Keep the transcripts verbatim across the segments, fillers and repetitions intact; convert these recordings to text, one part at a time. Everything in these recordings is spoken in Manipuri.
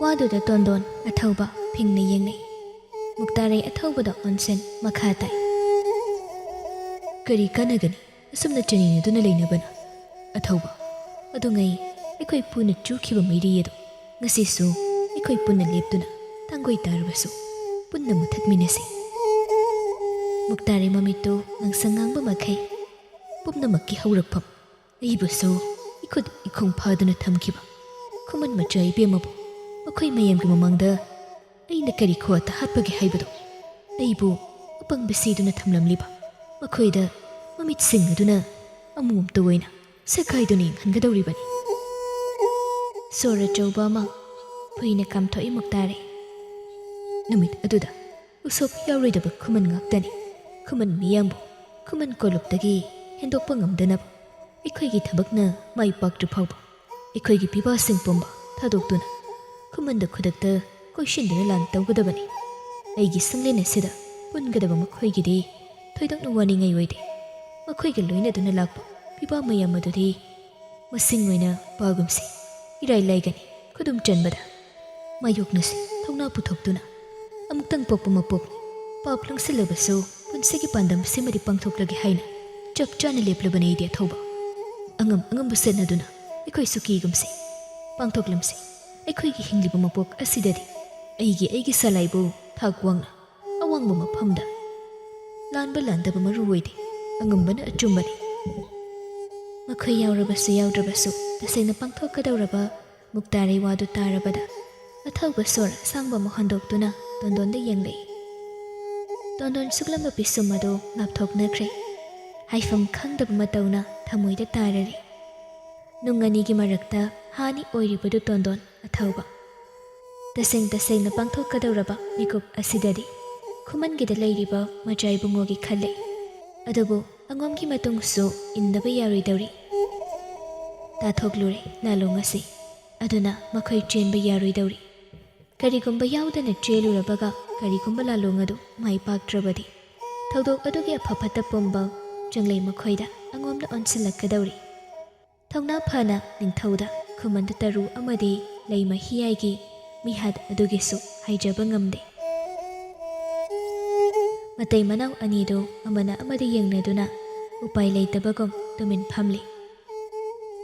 ꯋꯥꯗꯨꯗ ꯇꯣꯟꯗꯣꯟ ꯑꯊꯧꯕ ꯐꯤꯡꯅ ꯌꯦꯡꯅꯩ꯫ ꯃꯨꯛꯇꯥꯔꯩ ꯑꯊꯧꯕꯗ ꯑꯣꯟꯁꯤꯟ ꯃꯈꯥ ꯇꯥꯏ꯫ "ꯀꯔꯤ ꯀꯥꯟꯅꯒꯅꯤ ꯑꯁꯨꯝꯅ ꯆꯅꯤꯅꯗꯨꯅ ꯂꯩꯅꯕꯅ? ꯑꯊꯧꯕ, ꯑꯗꯨꯉꯩ ꯑꯩꯈꯣꯏ ꯄꯨꯅ ꯆꯨꯈꯤꯕ ꯃꯩꯔꯤ ꯑꯗꯨ ꯉꯁꯤꯁꯨ ꯑꯩꯈꯣꯏ ꯄꯨꯟꯅ ꯂꯦꯞꯇꯨꯅ ꯇꯥꯡꯒꯣꯏ ꯇꯥꯔꯕꯁꯨ ꯄꯨꯟꯅ ꯃꯨꯊꯠꯃꯤꯟꯅꯁꯤ꯫" ꯃꯨꯛꯇꯥꯔꯩ ꯃꯃꯤꯠꯇꯨ ꯉꯥꯡꯁꯪ ꯉꯥꯡꯕ ꯃꯈꯩ ꯄꯨꯝꯅꯃꯛꯀꯤ ꯍꯧꯔꯛꯐꯝ ꯑꯩꯕꯨꯁꯨ ꯏꯈꯨꯠ ꯏꯈꯣꯡ ꯐꯥꯗꯨꯅ ꯊꯝꯈꯤꯕ ꯈꯨꯃꯟ ꯃꯆꯥ ꯏꯕꯦꯝꯃꯕꯨ ꯃꯈꯣꯏ ꯃꯌꯥꯝꯒꯤ ꯃꯃꯥꯡꯗ ꯑꯩꯅ ꯀꯔꯤ ꯈꯨꯋꯥ ꯇꯥꯍꯠꯄꯒꯦ ꯍꯥꯏꯕꯗꯣ, ꯑꯩꯕꯨ ꯑꯄꯪꯕ ꯁꯤꯗꯨꯅ ꯊꯝꯂꯝꯂꯤꯕ ꯃꯈꯣꯏꯗ ꯃꯃꯤꯠꯁꯤꯡ ꯑꯗꯨꯅ ꯑꯃꯨꯛꯇ ꯑꯣꯏꯅ ꯁꯦꯒꯥꯏꯗꯨꯅ ꯌꯦꯡꯍꯟꯒꯗꯧꯔꯤꯕꯅꯤ꯫ ꯁꯣꯔ ꯑꯆꯧꯕ ꯑꯃ ꯐꯨꯏꯅ ꯀꯥꯝꯊꯣꯛꯏ ꯃꯨꯛꯇꯥꯔꯩ꯫ ꯅꯨꯃꯤꯠ ꯑꯗꯨꯗ ꯎꯁꯣꯞ ꯌꯥꯎꯔꯣꯏꯗꯕ ꯈꯨꯃꯟ ꯉꯥꯛꯇꯅꯤ꯫ ꯈꯨꯃꯟ ꯃꯤꯌꯥꯝꯕꯨ ꯈꯨꯃꯟ ꯀꯣꯂꯨꯞꯇꯒꯤ ꯍꯦꯟꯗꯣꯛꯄ ꯉꯝꯗꯅꯕ ꯑꯩꯈꯣꯏꯒꯤ ꯊꯕꯛꯅ ꯃꯥꯏ ꯄꯥꯛꯇ꯭ꯔꯤ ꯐꯥꯎꯕ ꯑꯩꯈꯣꯏꯒꯤ ꯄꯤꯕꯥꯁꯤꯡ ꯄꯨꯝꯕ ꯊꯥꯗꯣꯛꯇꯨꯅ ꯈꯨꯃꯟꯗ ꯈꯨꯗꯛꯇ ꯀꯣꯏꯁꯤꯟꯗꯨꯅ ꯂꯥꯟ ꯇꯧꯒꯗꯕꯅꯤ꯫ ꯑꯩꯒꯤ ꯁꯪꯂꯦꯟ ꯑꯁꯤꯗ ꯄꯨꯟꯒꯗꯕ ꯃꯈꯣꯏꯒꯤꯗꯤ ꯊꯣꯏꯗꯣꯛꯅ ꯋꯥꯅꯤꯡꯉꯥꯏ ꯑꯣꯏꯗꯦ꯫ ꯃꯈꯣꯏꯒ ꯂꯣꯏꯅꯗꯨꯅ ꯂꯥꯛꯄ ꯄꯤꯕꯥ ꯃꯌꯥꯝ ꯑꯗꯨꯗꯤ ꯃꯁꯤꯡ ꯑꯣꯏꯅ ꯄꯥꯒꯨꯝꯁꯤ꯫ ꯏꯔꯥꯏ ꯂꯥꯏꯒꯅꯤ ꯈꯨꯗꯨꯝ ꯆꯟꯕꯗ꯫ ꯃꯥꯌꯣꯛꯅꯁꯤ ꯊꯧꯅꯥ ꯄꯨꯊꯣꯛꯇꯨꯅ꯫ ꯑꯃꯨꯛꯇꯪ ꯄꯣꯛꯄ ꯃꯄꯣꯛꯅꯤ꯫ ꯄꯥꯞ ꯂꯪꯁꯤꯜꯂꯕꯁꯨ ꯄꯨꯟꯁꯤꯒꯤ ꯄꯥꯟꯗꯝ ꯁꯤꯃꯗꯤ ꯄꯥꯡꯊꯣꯛꯂꯒꯦ ꯍꯥꯏꯅ ꯆꯞ ꯆꯥꯅ ꯂꯦꯞꯂꯕꯅꯤ ꯑꯩꯗꯤ ꯑꯊꯧꯕ꯫ ꯑꯉꯝ ꯑꯉꯝꯕ ꯁꯦꯠꯅꯗꯨꯅ ꯑꯩꯈꯣꯏꯁꯨ ꯀꯤꯒꯨꯝꯁꯤ꯫ ꯄꯥꯡꯊꯣꯛꯂꯝꯁꯤ꯫ ꯑꯩꯈꯣꯏꯒꯤ ꯍꯤꯡꯂꯤꯕ ꯃꯄꯣꯛ ꯑꯁꯤꯗꯗꯤ ꯑꯩꯒꯤ ꯑꯩꯒꯤ ꯁꯂꯥꯏꯕꯨ ꯊꯥꯛ ꯋꯥꯡꯅ ꯑꯋꯥꯡꯕ ꯃꯐꯝꯗ꯫ ꯂꯥꯟꯕ ꯂꯥꯟꯗꯕ ꯃꯔꯨ ꯑꯣꯏꯗꯦ, ꯑꯉꯝꯕꯅ ꯑꯆꯨꯝꯕꯅꯤ꯫ ꯃꯈꯣꯏ ꯌꯥꯎꯔꯕꯁꯨ ꯌꯥꯎꯗ꯭ꯔꯕꯁꯨ ꯇꯁꯦꯡꯅ ꯄꯥꯡꯊꯣꯛꯀꯗꯧꯔꯕ ꯃꯨꯛꯇꯥꯔꯩ ꯋꯥꯗꯨ ꯇꯥꯔꯕꯗ ꯑꯊꯧꯕ ꯁꯣꯔ ꯑꯁꯥꯡꯕ ꯑꯃ ꯍꯟꯗꯣꯛꯇꯨꯅ ꯇꯣꯟꯗꯣꯟꯗ ꯌꯦꯡꯂꯛꯏ꯫ ꯇꯣꯟꯗꯣꯟ ꯁꯨꯛꯂꯝꯕ ꯄꯤꯁꯨꯝ ꯑꯗꯨ ꯉꯥꯞꯊꯣꯛꯅꯈ꯭ꯔꯦ꯫ ꯍꯥꯏꯐꯝ ꯈꯪꯗꯕ ꯃꯇꯧꯅ ꯊꯃꯣꯏꯗ ꯇꯥꯔꯔꯤ꯫ ꯅꯨꯡ ꯑꯅꯤꯒꯤ ꯃꯔꯛꯇ ꯍꯥꯅꯤ ꯑꯣꯏꯔꯤꯕꯗꯨ ꯇꯣꯟꯗꯣꯟ ꯑꯊꯧꯕ꯫ ꯇꯁꯦꯡ ꯇꯁꯦꯡꯅ ꯄꯥꯡꯊꯣꯛꯀꯗꯧꯔꯕ ꯃꯤꯀꯨꯞ ꯑꯁꯤꯗꯗꯤ ꯈꯨꯃꯟꯒꯤꯗ ꯂꯩꯔꯤꯕ ꯃꯆꯥ ꯏꯕꯨꯡꯉꯣꯒꯤ ꯈꯜꯂꯦ꯫ ꯑꯗꯨꯕꯨ ꯑꯉꯣꯝꯒꯤ ꯃꯇꯨꯡꯁꯨ ꯏꯟꯗꯕ ꯌꯥꯔꯣꯏꯗꯧꯔꯤ꯫ ꯇꯥꯊꯣꯛꯂꯨꯔꯦ ꯂꯥꯂꯣꯡ ꯑꯁꯤ꯫ ꯑꯗꯨꯅ ꯃꯈꯣꯏ ꯆꯦꯟꯕ ꯌꯥꯔꯣꯏꯗꯧꯔꯤ꯫ ꯀꯔꯤꯒꯨꯝꯕ ꯌꯥꯎꯗꯅ ꯆꯦꯜꯂꯨꯔꯕꯒ ꯀꯔꯤꯒꯨꯝꯕ ꯂꯥꯂꯣꯡ ꯑꯗꯨ ꯃꯥꯏ ꯄꯥꯛꯇ꯭ꯔꯕꯗꯤ ꯊꯧꯗꯣꯛ ꯑꯗꯨꯒꯤ ꯑꯐ ꯐꯠꯇ ꯄꯨꯝꯕ ꯆꯪꯂꯩ ꯃꯈꯣꯏꯗ ꯑꯉꯣꯝꯅ ꯑꯣꯟꯁꯤꯜꯂꯛꯀꯗꯧꯔꯤ꯫ ꯊꯧꯅꯥ ꯐꯅ ꯅꯤꯡꯊꯧꯗ ꯈꯨꯃꯟꯗ ꯇꯔꯨ ꯑꯃꯗꯤ ꯂꯩꯃ ꯍꯤꯌꯥꯏꯒꯤ ꯃꯤꯍꯥꯠ ꯑꯗꯨꯒꯤꯁꯨ ꯍꯥꯏꯖꯕ ꯉꯝꯗꯦ꯫ ꯃꯇꯩ ꯃꯅꯥꯎ ꯑꯅꯤꯗꯨ ꯑꯃꯅ ꯑꯃꯗ ꯌꯦꯡꯅꯗꯨꯅ ꯎꯄꯥꯏ ꯂꯩꯇꯕꯒꯨꯝ ꯇꯨꯃꯤꯟ ꯐꯝꯂꯤ꯫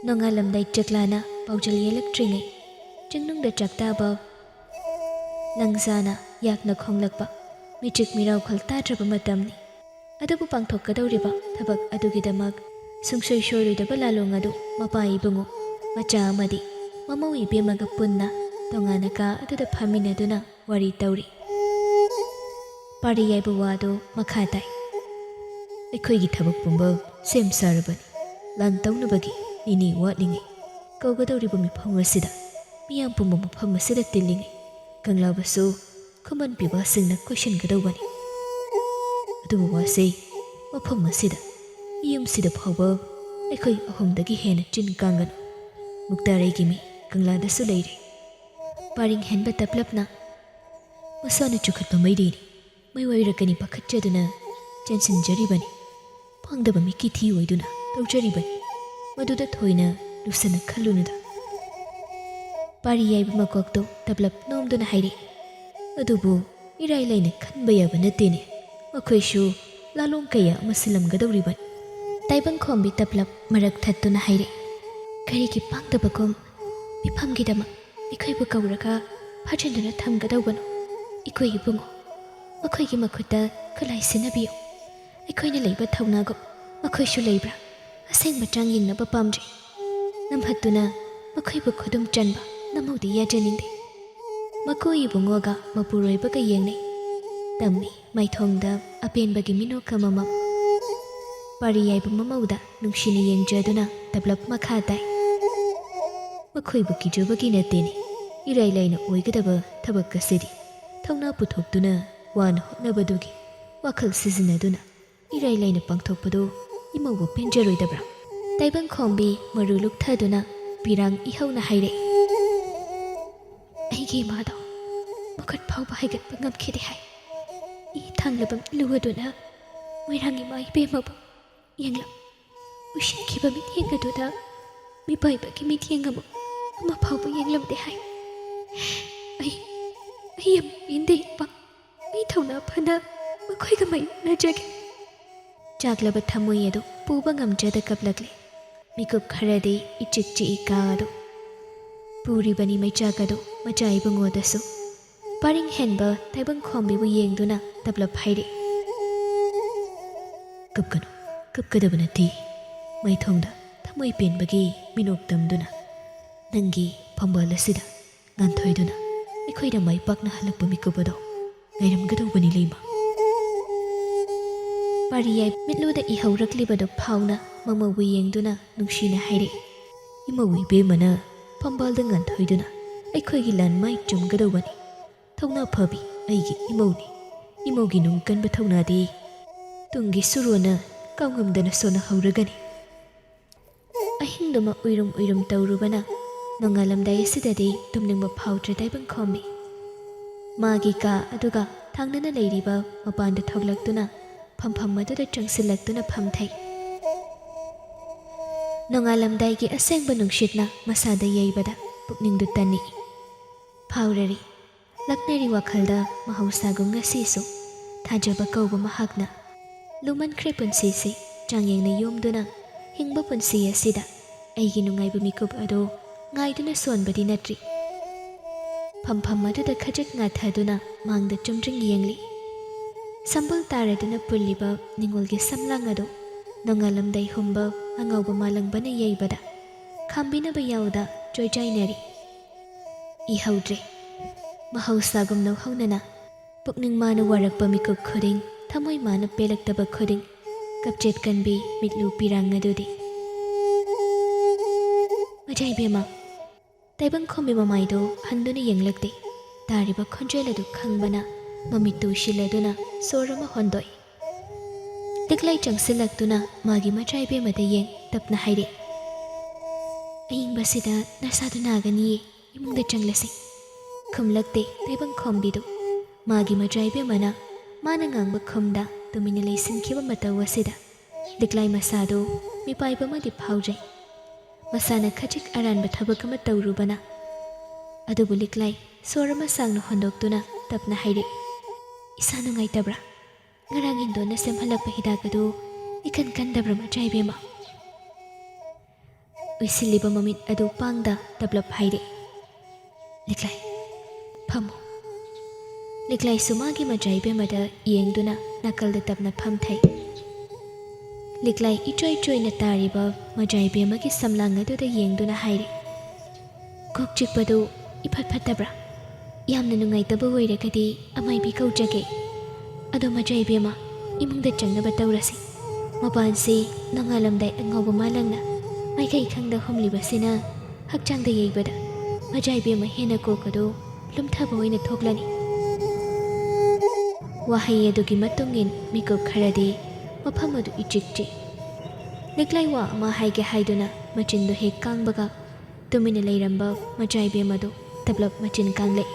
ꯅꯣꯡꯉꯥꯜꯂꯝꯗꯥꯏ ꯆꯥꯛꯂꯥꯅ ꯄꯥꯎꯖꯦꯜ ꯌꯦꯜꯂꯛꯇ꯭ꯔꯤꯉꯩ, ꯆꯤꯡꯅꯨꯡꯗ ꯆꯥꯛꯇꯥꯕ ꯂꯪꯖꯥꯅ ꯌꯥꯛꯅ ꯈꯣꯡꯂꯛꯄ ꯃꯤꯆꯤꯛ ꯃꯤꯔꯥꯎꯈꯣꯜ ꯇꯥꯗ꯭ꯔꯕ ꯃꯇꯝꯅꯤ꯫ ꯑꯗꯨꯕꯨ ꯄꯥꯡꯊꯣꯛꯀꯗꯧꯔꯤꯕ ꯊꯕꯛ ꯑꯗꯨꯒꯤꯗꯃꯛ ꯁꯨꯡꯁꯣꯏ ꯁꯣꯏꯔꯣꯏꯗꯕ ꯂꯥꯂꯣꯡ ꯑꯗꯨ ꯃꯄꯥ ꯏꯕꯨꯡꯉꯣ, ꯃꯆꯥ ꯑꯃꯗꯤ ꯃꯃꯧ ꯏꯕꯦꯝꯃꯒ ꯄꯨꯟꯅ ꯇꯣꯉꯥꯟꯅ ꯀꯥ ꯑꯗꯨꯗ ꯐꯝꯃꯤꯟꯅꯗꯨꯅ ꯋꯥꯔꯤ ꯇꯧꯔꯤ꯫ ꯄꯥꯔꯤ ꯌꯥꯏꯕ ꯋꯥꯗꯨ ꯃꯈꯥ ꯇꯥꯏ꯫ ꯑꯩꯈꯣꯏꯒꯤ ꯊꯕꯛ ꯄꯨꯝꯕ ꯁꯦꯝ ꯁꯥꯔꯕꯅꯤ꯫ ꯂꯥꯟ ꯇꯧꯅꯕꯒꯤ ꯅꯤꯅꯤ ꯋꯥꯠꯂꯤꯉꯩ ꯀꯧꯒꯗꯧꯔꯤꯕ ꯃꯤꯐꯝ ꯑꯁꯤꯗ ꯃꯤꯌꯥꯝ ꯄꯨꯝꯕ ꯃꯐꯝ ꯑꯁꯤꯗ ꯇꯤꯜꯂꯤꯉꯩ ꯀꯪꯂꯥꯕꯨꯁꯨ ꯈꯨꯃꯟ ꯄꯤꯕꯁꯤꯡꯅ ꯀꯣꯏꯁꯤꯟꯒꯗꯧꯕꯅꯤ꯫ ꯑꯗꯨꯕꯨ ꯋꯥꯁꯦ ꯃꯐꯝ ꯑꯁꯤꯗ, ꯃꯤꯌꯨꯝꯁꯤꯗ ꯐꯥꯎꯕ ꯑꯩꯈꯣꯏ ꯑꯍꯨꯝꯗꯒꯤ ꯍꯦꯟꯅ ꯆꯤꯟ ꯀꯥꯡꯒꯅꯨ꯫ ꯃꯨꯛꯇꯥꯔꯩꯒꯤ ꯃꯤ ꯀꯪꯂꯥꯗꯁꯨ ꯂꯩꯔꯦ꯫ ꯄꯥꯔꯤꯡ ꯍꯦꯟꯕ ꯇꯞꯂꯞꯅ ꯃꯁꯥꯅ ꯆꯨꯈꯠꯄ ꯃꯩꯔꯤꯅꯤ꯫ ꯃꯩ ꯑꯣꯏꯔꯛꯀꯅꯤ ꯄꯥꯈꯠꯆꯗꯨꯅ ꯆꯦꯟꯁꯤꯟꯖꯔꯤꯕꯅꯤ꯫ ꯄꯥꯡꯗꯕ ꯃꯤꯀꯤ ꯊꯤ ꯑꯣꯏꯗꯨꯅ ꯇꯧꯖꯔꯤꯕꯅꯤ꯫ ꯃꯗꯨꯗ ꯊꯣꯏꯅ ꯂꯨꯁꯟꯅ ꯈꯜꯂꯨꯅꯨꯗ꯫ ꯄꯥꯔꯤ ꯌꯥꯏꯕ ꯃꯀꯣꯛꯇꯨ ꯇꯞꯂꯞ ꯅꯣꯝꯗꯨꯅ ꯍꯥꯏꯔꯛꯏ꯫ ꯑꯗꯨꯕꯨ ꯏꯔꯥꯏ ꯂꯥꯏꯅ ꯈꯟꯕ ꯌꯥꯕ ꯅꯠꯇꯦꯅꯦ꯫ ꯃꯈꯣꯏꯁꯨ ꯂꯥꯂꯣꯡ ꯀꯌꯥ ꯑꯃ ꯁꯤꯜꯂꯝꯒꯗꯧꯔꯤꯕꯅꯤ꯫ ꯇꯥꯏꯕꯪꯈꯣꯝꯕꯤ ꯇꯞꯂꯞ ꯃꯔꯛ ꯊꯠꯇꯨꯅ ꯍꯥꯏꯔꯛꯏ꯫ ꯀꯔꯤꯒꯤ ꯄꯥꯡꯗꯕꯒꯨꯝ ꯃꯤꯐꯝꯒꯤꯗꯃꯛ ꯑꯩꯈꯣꯏꯕꯨ ꯀꯧꯔꯒ ꯐꯥꯖꯤꯟꯗꯨꯅ ꯊꯝꯒꯗꯧꯕꯅꯣ? ꯏꯀꯣꯏ ꯏꯕꯨꯡꯉꯣ, ꯃꯈꯣꯏꯒꯤ ꯃꯈꯨꯠꯇ ꯈꯨꯠꯂꯥꯏ ꯁꯤꯟꯅꯕꯤꯌꯨ꯫ ꯑꯩꯈꯣꯏꯅ ꯂꯩꯕ ꯊꯧꯅꯥꯒꯨꯝ ꯃꯈꯣꯏꯁꯨ ꯂꯩꯕ꯭ꯔꯥ? ꯑꯁꯦꯡꯕ ꯆꯥꯡ ꯌꯦꯡꯅꯕ ꯄꯥꯝꯖꯩ꯫ ꯅꯝꯍꯠꯇꯨꯅ ꯃꯈꯣꯏꯕꯨ ꯈꯨꯗꯨꯝ ꯆꯟꯕ ꯅꯝꯍꯧꯗꯤ ꯌꯥꯖꯅꯤꯡꯗꯦ꯫ ꯃꯀꯣꯏ ꯏꯕꯨꯡꯉꯣꯒ ꯃꯄꯨꯔꯣꯏꯕꯒ ꯌꯦꯡꯅꯩ꯫ ꯇꯝꯃꯤ ꯃꯥꯏꯊꯣꯡꯗ ꯑꯄꯦꯟꯕꯒꯤ ꯃꯤꯅꯣꯛ ꯑꯃꯃꯝ꯫ ꯄꯥꯔꯤ ꯌꯥꯏꯕ ꯃꯃꯧꯗ ꯅꯨꯡꯁꯤꯅ ꯌꯦꯡꯖꯗꯨꯅ ꯇꯞꯂꯞ ꯃꯈꯥ ꯇꯥꯏ꯫ ꯃꯈꯣꯏꯕꯨ ꯀꯤꯖꯕꯒꯤ ꯅꯠꯇꯦꯅꯦ, ꯏꯔꯥꯏ ꯂꯥꯏꯅ ꯑꯣꯏꯒꯗꯕ ꯊꯕꯛ ꯑꯁꯤꯗꯤ ꯊꯧꯅꯥ ꯄꯨꯊꯣꯛꯇꯨꯅ ꯋꯥꯅ ꯍꯣꯠꯅꯕꯗꯨꯒꯤ ꯋꯥꯈꯜ ꯁꯤꯖꯤꯟꯅꯗꯨꯅ ꯏꯔꯥꯏ ꯂꯥꯏꯅ ꯄꯥꯡꯊꯣꯛꯄꯗꯨ ꯏꯃꯧꯕꯨ ꯄꯦꯟꯖꯔꯣꯏꯗꯕ꯭ꯔꯥ? ꯇꯥꯏꯕꯪꯈꯣꯝꯕꯤ ꯃꯔꯨ ꯂꯨꯛꯊꯗꯨꯅ ꯄꯤꯔꯥꯡ ꯏꯍꯧꯅ ꯍꯥꯏꯔꯛꯏ꯫ ꯑꯩꯒꯤ ꯏꯃꯥꯗꯣ ꯃꯈꯨꯠ ꯐꯥꯎꯕ ꯍꯥꯏꯒꯠꯄ ꯉꯝꯈꯤꯗꯦ ꯍꯥꯏ꯫ ꯏ ꯊꯥꯡꯂꯕ ꯃꯤꯠꯂꯨ ꯑꯗꯨꯅ ꯃꯣꯏꯔꯥꯡ ꯏꯃꯥ ꯏꯕꯦꯝꯃꯕꯨ ꯌꯦꯡꯂꯝ꯫ ꯎꯏꯁꯤꯟꯈꯤꯕ ꯃꯤꯠꯌꯦꯡ ꯑꯗꯨꯗ ꯃꯤꯄꯥꯏꯕꯒꯤ ꯃꯤꯠꯌꯦꯡ ꯑꯃ ꯑꯃ ꯐꯥꯎꯕ ꯌꯦꯡꯂꯝꯗꯦ ꯍꯥꯏ꯫ ꯑꯩ ꯌꯥꯝ ꯄꯦꯟꯗꯦ, ꯏꯄꯥ꯫ ꯑꯩ ꯊꯧꯅꯥ ꯐꯅ ꯃꯈꯣꯏꯒ ꯃꯥꯌꯣꯛꯅꯖꯒꯦ꯫ ꯆꯥꯛꯂꯕ ꯊꯃꯣꯏ ꯑꯗꯨ ꯄꯨꯕ ꯉꯝꯖꯗ ꯀꯞꯂꯛꯂꯦ꯫ ꯃꯤꯀꯨꯞ ꯈꯔꯗꯤ ꯏꯆꯤꯛ ꯆꯤꯛꯏ ꯀꯥ ꯑꯗꯨ꯫ ꯄꯨꯔꯤꯕꯅꯤ ꯃꯩꯆꯥꯛ ꯑꯗꯨ ꯃꯆꯥ ꯏꯕꯨꯡꯉꯣꯗꯁꯨ꯫ ꯄꯔꯤꯡ ꯍꯦꯟꯕ ꯇꯥꯏꯕꯪꯈꯣꯝꯕꯤꯕꯨ ꯌꯦꯡꯗꯨꯅ ꯇꯞꯂꯞ ꯍꯥꯏꯔꯛꯏ, "ꯀꯞꯀꯅꯨ, ꯀꯞꯀꯗꯕ ꯅꯠꯇꯦ꯫ ꯃꯥꯏꯊꯣꯡꯗ ꯊꯃꯣꯏ ꯄꯦꯟꯕꯒꯤ ꯃꯤꯅꯣꯛ ꯇꯝꯗꯨꯅ ꯅꯪꯒꯤ ꯐꯝꯕꯥꯜ ꯑꯁꯤꯗ ꯉꯥꯟꯊꯣꯏꯗꯨꯅ ꯑꯩꯈꯣꯏꯅ ꯃꯥꯏ ꯄꯥꯛꯅ ꯍꯜꯂꯛꯄ ꯃꯤꯀꯨꯞ ꯑꯗꯣ ꯉꯥꯏꯔꯝꯒꯗꯧꯕꯅꯤ, ꯂꯩꯃ꯫" ꯄꯥꯔꯤꯌꯥꯏ ꯃꯤꯠꯂꯨꯗ ꯏꯍꯧꯔꯛꯂꯤꯕꯗꯨ ꯐꯥꯎꯅ ꯃꯃꯧꯕꯨ ꯌꯦꯡꯗꯨꯅ ꯅꯨꯡꯁꯤꯅ ꯍꯥꯏꯔꯛꯏ, "ꯏꯃꯧ ꯏꯕꯦꯝꯃꯅ ꯐꯝꯕꯥꯜꯗ ꯉꯥꯟꯊꯣꯏꯗꯨꯅ ꯑꯩꯈꯣꯏꯒꯤ ꯂꯥꯟꯃꯥꯏ ꯆꯨꯝꯒꯗꯧꯕꯅꯤ꯫ ꯊꯧꯅꯥ ꯐꯕꯤ ꯑꯩꯒꯤ ꯏꯃꯧꯅꯤ꯫ ꯏꯃꯧꯒꯤ ꯅꯨꯡ ꯀꯟꯕ ꯊꯧꯅꯥꯗꯤ ꯇꯨꯡꯒꯤ ꯁꯨꯔꯣꯟꯅ ꯀꯥꯎꯉꯝꯗꯅ ꯁꯣꯟꯅꯍꯧꯔꯒꯅꯤ꯫" ꯑꯍꯤꯡꯗꯨꯃ ꯎꯏꯔꯨꯝ ꯎꯏꯔꯨꯝ ꯇꯧꯔꯨꯕꯅ ꯅꯣꯡꯉꯥꯜꯂꯝꯗꯥꯏ ꯑꯁꯤꯗꯗꯤ ꯇꯨꯝꯅꯤꯡꯕ ꯐꯥꯎꯗ꯭ꯔꯦ ꯇꯥꯏꯕꯪꯈꯣꯝꯕꯤ꯫ ꯃꯥꯒꯤ ꯀꯥ ꯑꯗꯨꯒ ꯊꯪꯅꯅ ꯂꯩꯔꯤꯕ ꯃꯄꯥꯟꯗ ꯊꯣꯛꯂꯛꯇꯨꯅ ꯐꯝꯐꯝ ꯑꯗꯨꯗ ꯆꯪꯁꯤꯜꯂꯛꯇꯨꯅ ꯐꯝꯊꯩ꯫ ꯅꯣꯡꯉꯥꯜꯂꯝꯗꯥꯏꯒꯤ ꯑꯁꯦꯡꯕ ꯅꯨꯡꯁꯤꯠꯅ ꯃꯁꯥꯗ ꯌꯩꯕꯗ ꯄꯨꯛꯅꯤꯡꯗꯨ ꯇꯟꯅꯤꯛꯏ꯫ ꯐꯥꯎꯔꯔꯤ꯫ ꯂꯛꯅꯔꯤ ꯋꯥꯈꯜꯗ ꯃꯍꯧꯁꯥꯒꯨꯝ ꯉꯁꯤꯁꯨ ꯊꯥꯖꯕ ꯀꯧꯕ ꯃꯍꯥꯛꯅ ꯂꯨꯃꯟꯈ꯭ꯔꯦ ꯄꯨꯟꯁꯤꯁꯦ ꯆꯥꯡꯌꯦꯡꯅ ꯌꯣꯝꯗꯨꯅ ꯍꯤꯡꯕ ꯄꯨꯟꯁꯤ ꯑꯁꯤꯗ ꯑꯩꯒꯤ ꯅꯨꯡꯉꯥꯏꯕ ꯃꯤꯀꯨꯞ ꯑꯗꯨ ꯉꯥꯏꯗꯨꯅ ꯁꯣꯟꯕꯗꯤ ꯅꯠꯇ꯭ꯔꯤ꯫ ꯐꯝꯐꯝ ꯑꯗꯨꯗ ꯈꯖꯤꯛ ꯉꯥꯊꯗꯨꯅ ꯃꯥꯡꯗ ꯆꯨꯝꯗ꯭ꯔꯤꯡ ꯌꯦꯡꯂꯤ꯫ ꯁꯝꯕꯜ ꯇꯥꯔꯗꯨꯅ ꯄꯨꯜꯂꯤꯕ ꯅꯤꯉꯣꯜꯒꯤ ꯁꯝꯂꯥꯡ ꯑꯗꯨ ꯅꯣꯡꯉꯥꯜꯂꯝꯗꯥꯏ ꯍꯨꯝꯕ ꯑꯉꯧꯕ ꯃꯥꯂꯪꯕꯅ ꯌꯩꯕꯗ ꯈꯥꯝꯕꯤꯅꯕ ꯌꯥꯎꯗ ꯆꯣꯏꯆꯥꯏꯅꯔꯤ꯫ ꯏꯍꯧꯗ꯭ꯔꯦ꯫ ꯃꯍꯧꯁꯥꯒꯨꯝꯅ ꯍꯧꯅꯅ ꯄꯨꯛꯅꯤꯡ ꯃꯥꯅ ꯋꯥꯔꯛꯄ ꯃꯤꯀꯨꯞ ꯈꯨꯗꯤꯡ, ꯊꯃꯣꯏ ꯃꯥꯅ ꯄꯦꯜꯂꯛꯇꯕ ꯈꯨꯗꯤꯡ, ꯀꯞꯆꯦꯠ ꯀꯟꯕꯤ ꯃꯤꯠꯂꯨ ꯄꯤꯔꯥꯡ ꯑꯗꯨꯗꯤ꯫ ꯃꯖꯥ ꯏꯕꯦꯝꯃ꯫ ꯇꯥꯏꯕꯪꯈꯣꯝꯕꯤ ꯃꯃꯥꯏꯗꯨ ꯍꯟꯗꯨꯅ ꯌꯦꯡꯂꯛꯇꯦ꯫ ꯇꯥꯔꯤꯕ ꯈꯣꯟꯖꯦꯜ ꯑꯗꯨ ꯈꯪꯕꯅ ꯃꯃꯤꯠꯇꯨ ꯎꯏꯁꯤꯜꯂꯗꯨꯅ ꯁꯣꯔ ꯑꯃ ꯍꯣꯟꯗꯣꯛꯏ꯫ ꯂꯤꯛꯂꯥꯏ ꯆꯪꯁꯤꯜꯂꯛꯇꯨꯅ ꯃꯥꯒꯤ ꯃꯆꯥ ꯏꯕꯦꯝꯃꯗ ꯌꯦꯡ ꯇꯞꯅ ꯍꯥꯏꯔꯛꯏ, "ꯑꯏꯪꯕꯁꯤꯗ ꯅꯁꯥꯗꯨ ꯅꯥꯒꯅꯤꯌꯦ, ꯏꯃꯨꯡꯗ ꯆꯪꯂꯁꯤ꯫" ꯈꯨꯝꯂꯛꯇꯦ ꯇꯥꯏꯕꯪꯈꯣꯝꯕꯤꯗꯨ꯫ ꯃꯥꯒꯤ ꯃꯆꯥ ꯏꯕꯦꯝꯃꯅ ꯃꯥꯅ ꯉꯥꯡꯕ ꯈꯨꯝꯗ ꯇꯨꯃꯤꯟꯅ ꯂꯩꯁꯤꯟꯈꯤꯕ ꯃꯇꯧ ꯑꯁꯤꯗ ꯂꯤꯛꯂꯥꯏ ꯃꯁꯥꯗꯨ ꯃꯤꯄꯥꯏꯕ ꯑꯃꯗꯤ ꯐꯥꯎꯖꯩ꯫ ꯃꯁꯥꯅ ꯈꯖꯤꯛ ꯑꯔꯥꯟꯕ ꯊꯕꯛ ꯑꯃ ꯇꯧꯔꯨꯕꯅ ꯑꯗꯨꯕꯨ ꯂꯤꯛꯂꯥꯏ ꯁꯣꯔ ꯑꯃ ꯁꯥꯡꯅ ꯍꯣꯟꯗꯣꯛꯇꯨꯅ ꯇꯞꯅ ꯍꯥꯏꯔꯛꯏ, "ꯏꯁꯥ ꯅꯨꯡꯉꯥꯏꯇꯕ꯭ꯔꯥ? ꯉꯔꯥꯡ ꯍꯤꯟꯗꯣꯟꯅ ꯁꯦꯝꯍꯜꯂꯛꯄ ꯍꯤꯗꯥꯛ ꯑꯗꯨ ꯏꯀꯟ ꯀꯟꯗꯕ꯭ꯔꯥ, ꯃꯆꯥ ꯏꯕꯦꯝꯃ?" ꯎꯏꯁꯤꯜꯂꯤꯕ ꯃꯃꯤꯠ ꯑꯗꯨ ꯄꯥꯡꯗ ꯇꯞꯂꯞ ꯍꯥꯏꯔꯛꯏ, "ꯂꯤꯛꯂꯥꯏ, ꯐꯝꯃꯨ꯫" ꯂꯤꯛꯂꯥꯏꯁꯨ ꯃꯥꯒꯤ ꯃꯆꯥ ꯏꯕꯦꯝꯃꯗ ꯌꯦꯡꯗꯨꯅ ꯅꯥꯀꯜꯗ ꯇꯞꯅ ꯐꯝꯊꯩ꯫ ꯂꯤꯛꯂꯥꯏ ꯏꯆꯣꯏ ꯆꯣꯏꯅ ꯇꯥꯔꯤꯕ ꯃꯆꯥ ꯏꯕꯦꯝꯃꯒꯤ ꯁꯝꯂꯥꯡ ꯑꯗꯨꯗ ꯌꯦꯡꯗꯨꯅ ꯍꯥꯏꯔꯦ, "ꯀꯣꯛ ꯆꯤꯛꯄꯗꯨ ꯏꯐꯠ ꯐꯠꯇꯕ꯭ꯔꯥ? ꯌꯥꯝꯅ ꯅꯨꯡꯉꯥꯏꯇꯕ ꯑꯣꯏꯔꯒꯗꯤ ꯑꯃꯥꯏꯕꯤ ꯀꯧꯖꯒꯦ꯫ ꯑꯗꯣ ꯃꯆꯥ ꯏꯕꯦꯝꯃ, ꯏꯃꯨꯡꯗ ꯆꯪꯅꯕ ꯇꯧꯔꯁꯤ꯫ ꯃꯄꯥꯟꯁꯤ ꯅꯣꯡꯉꯥꯜꯂꯝꯗꯥꯏ ꯑꯉꯥꯎꯕ ꯃꯥꯂꯪꯅ ꯃꯥꯏꯀꯩ ꯈꯪꯗ ꯍꯨꯝꯂꯤꯕꯁꯤꯅ ꯍꯛꯆꯥꯡꯗ ꯌꯩꯕꯗ ꯃꯆꯥ ꯏꯕꯦꯝꯃ ꯍꯦꯟꯅ ꯀꯣꯛ ꯑꯗꯨ ꯂꯨꯝꯊꯕ ꯑꯣꯏꯅ ꯊꯣꯛꯂꯅꯤ꯫" ꯋꯥꯍꯩ ꯑꯗꯨꯒꯤ ꯃꯇꯨꯡ ꯏꯟ ꯃꯤꯀꯨꯞ ꯈꯔꯗꯤ ꯃꯐꯝ ꯑꯗꯨ ꯏꯆꯤꯛ ꯆꯤꯛ꯫ ꯂꯤꯛꯂꯥꯏ ꯋꯥ ꯑꯃ ꯍꯥꯏꯒꯦ ꯍꯥꯏꯗꯨꯅ ꯃꯆꯤꯟꯗꯨ ꯍꯦꯛ ꯀꯥꯡꯕꯒ ꯇꯨꯃꯤꯟꯅ ꯂꯩꯔꯝꯕ ꯃꯆꯥ ꯏꯕꯦꯝ ꯑꯗꯨ ꯇꯞꯂꯞ ꯃꯆꯤꯟ ꯀꯥꯡꯂꯛꯏ꯫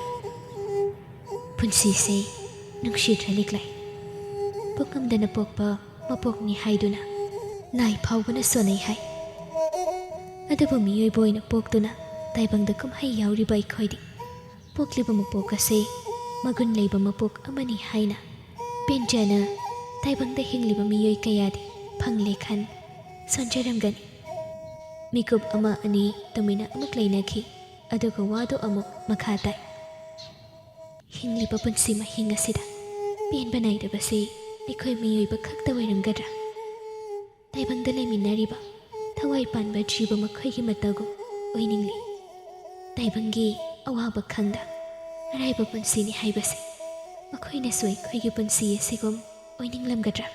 "ꯄꯨꯟꯁꯤꯁꯦ ꯅꯨꯡꯁꯤꯗ꯭ꯔ ꯂꯤꯛꯂꯥꯏ? ꯄꯨꯛꯉꯝꯗꯅ ꯄꯣꯛꯄ ꯃꯄꯣꯛꯅꯤ ꯍꯥꯏꯗꯨꯅ ꯂꯥꯏ ꯐꯥꯎꯕꯅ ꯁꯣꯟꯅꯩ ꯍꯥꯏ꯫ ꯑꯗꯨꯕꯨ ꯃꯤꯑꯣꯏꯕ ꯑꯣꯏꯅ ꯄꯣꯛꯇꯨꯅ ꯇꯥꯏꯕꯪꯗ ꯀꯨꯝꯍꯩ ꯌꯥꯎꯔꯤꯕ ꯑꯩꯈꯣꯏꯗꯤ ꯄꯣꯛꯂꯤꯕ ꯃꯄꯣꯛ ꯑꯁꯤ ꯃꯒꯨꯟ ꯂꯩꯕ ꯃꯄꯣꯛ ꯑꯃꯅꯤ ꯍꯥꯏꯅ ꯄꯦꯟꯖꯅ ꯇꯥꯏꯕꯪꯗ ꯍꯤꯡꯂꯤꯕ ꯃꯤꯑꯣꯏ ꯀꯌꯥꯗꯤ ꯐꯪꯂꯦ ꯈꯟ ꯁꯣꯟꯖꯔꯝꯒꯅꯤ꯫" ꯃꯤꯀꯨꯞ ꯑꯃ ꯑꯅꯤ ꯇꯨꯃꯤꯟꯅ ꯑꯃꯨꯛ ꯂꯩꯅꯈꯤ꯫ ꯑꯗꯨꯒ ꯋꯥꯗꯨ ꯑꯃꯨꯛ ꯃꯈꯥ ꯇꯥꯏ꯫ "ꯍꯤꯡꯂꯤꯕ ꯄꯨꯟꯁꯤ ꯃꯍꯤꯡ ꯑꯁꯤꯗ ꯄꯦꯟꯕ ꯅꯥꯏꯗꯕꯁꯤ ꯑꯩꯈꯣꯏ ꯃꯤꯑꯣꯏꯕ ꯈꯛꯇ ꯑꯣꯏꯔꯝꯒꯗ꯭ꯔꯥ? ꯇꯥꯏꯕꯪꯗ ꯂꯩꯃꯤꯟꯅꯔꯤꯕ ꯊꯋꯥꯏ ꯄꯥꯟꯕ ꯖꯤꯕ ꯃꯈꯣꯏꯒꯤ ꯃꯇꯧꯒꯨꯝ ꯑꯣꯏꯅꯤꯡꯂꯤ꯫ ꯇꯥꯏꯕꯪꯒꯤ ꯑꯋꯥꯕ ꯈꯪꯗ ꯑꯔꯥꯏꯕ ꯄꯨꯟꯁꯤꯅꯤ ꯍꯥꯏꯕꯁꯦ ꯃꯈꯣꯏꯅꯁꯨ ꯑꯩꯈꯣꯏꯒꯤ ꯄꯨꯟꯁꯤ ꯑꯁꯤꯒꯨꯝ ꯑꯣꯏꯅꯤꯡꯂꯝꯒꯗ꯭ꯔꯥ?"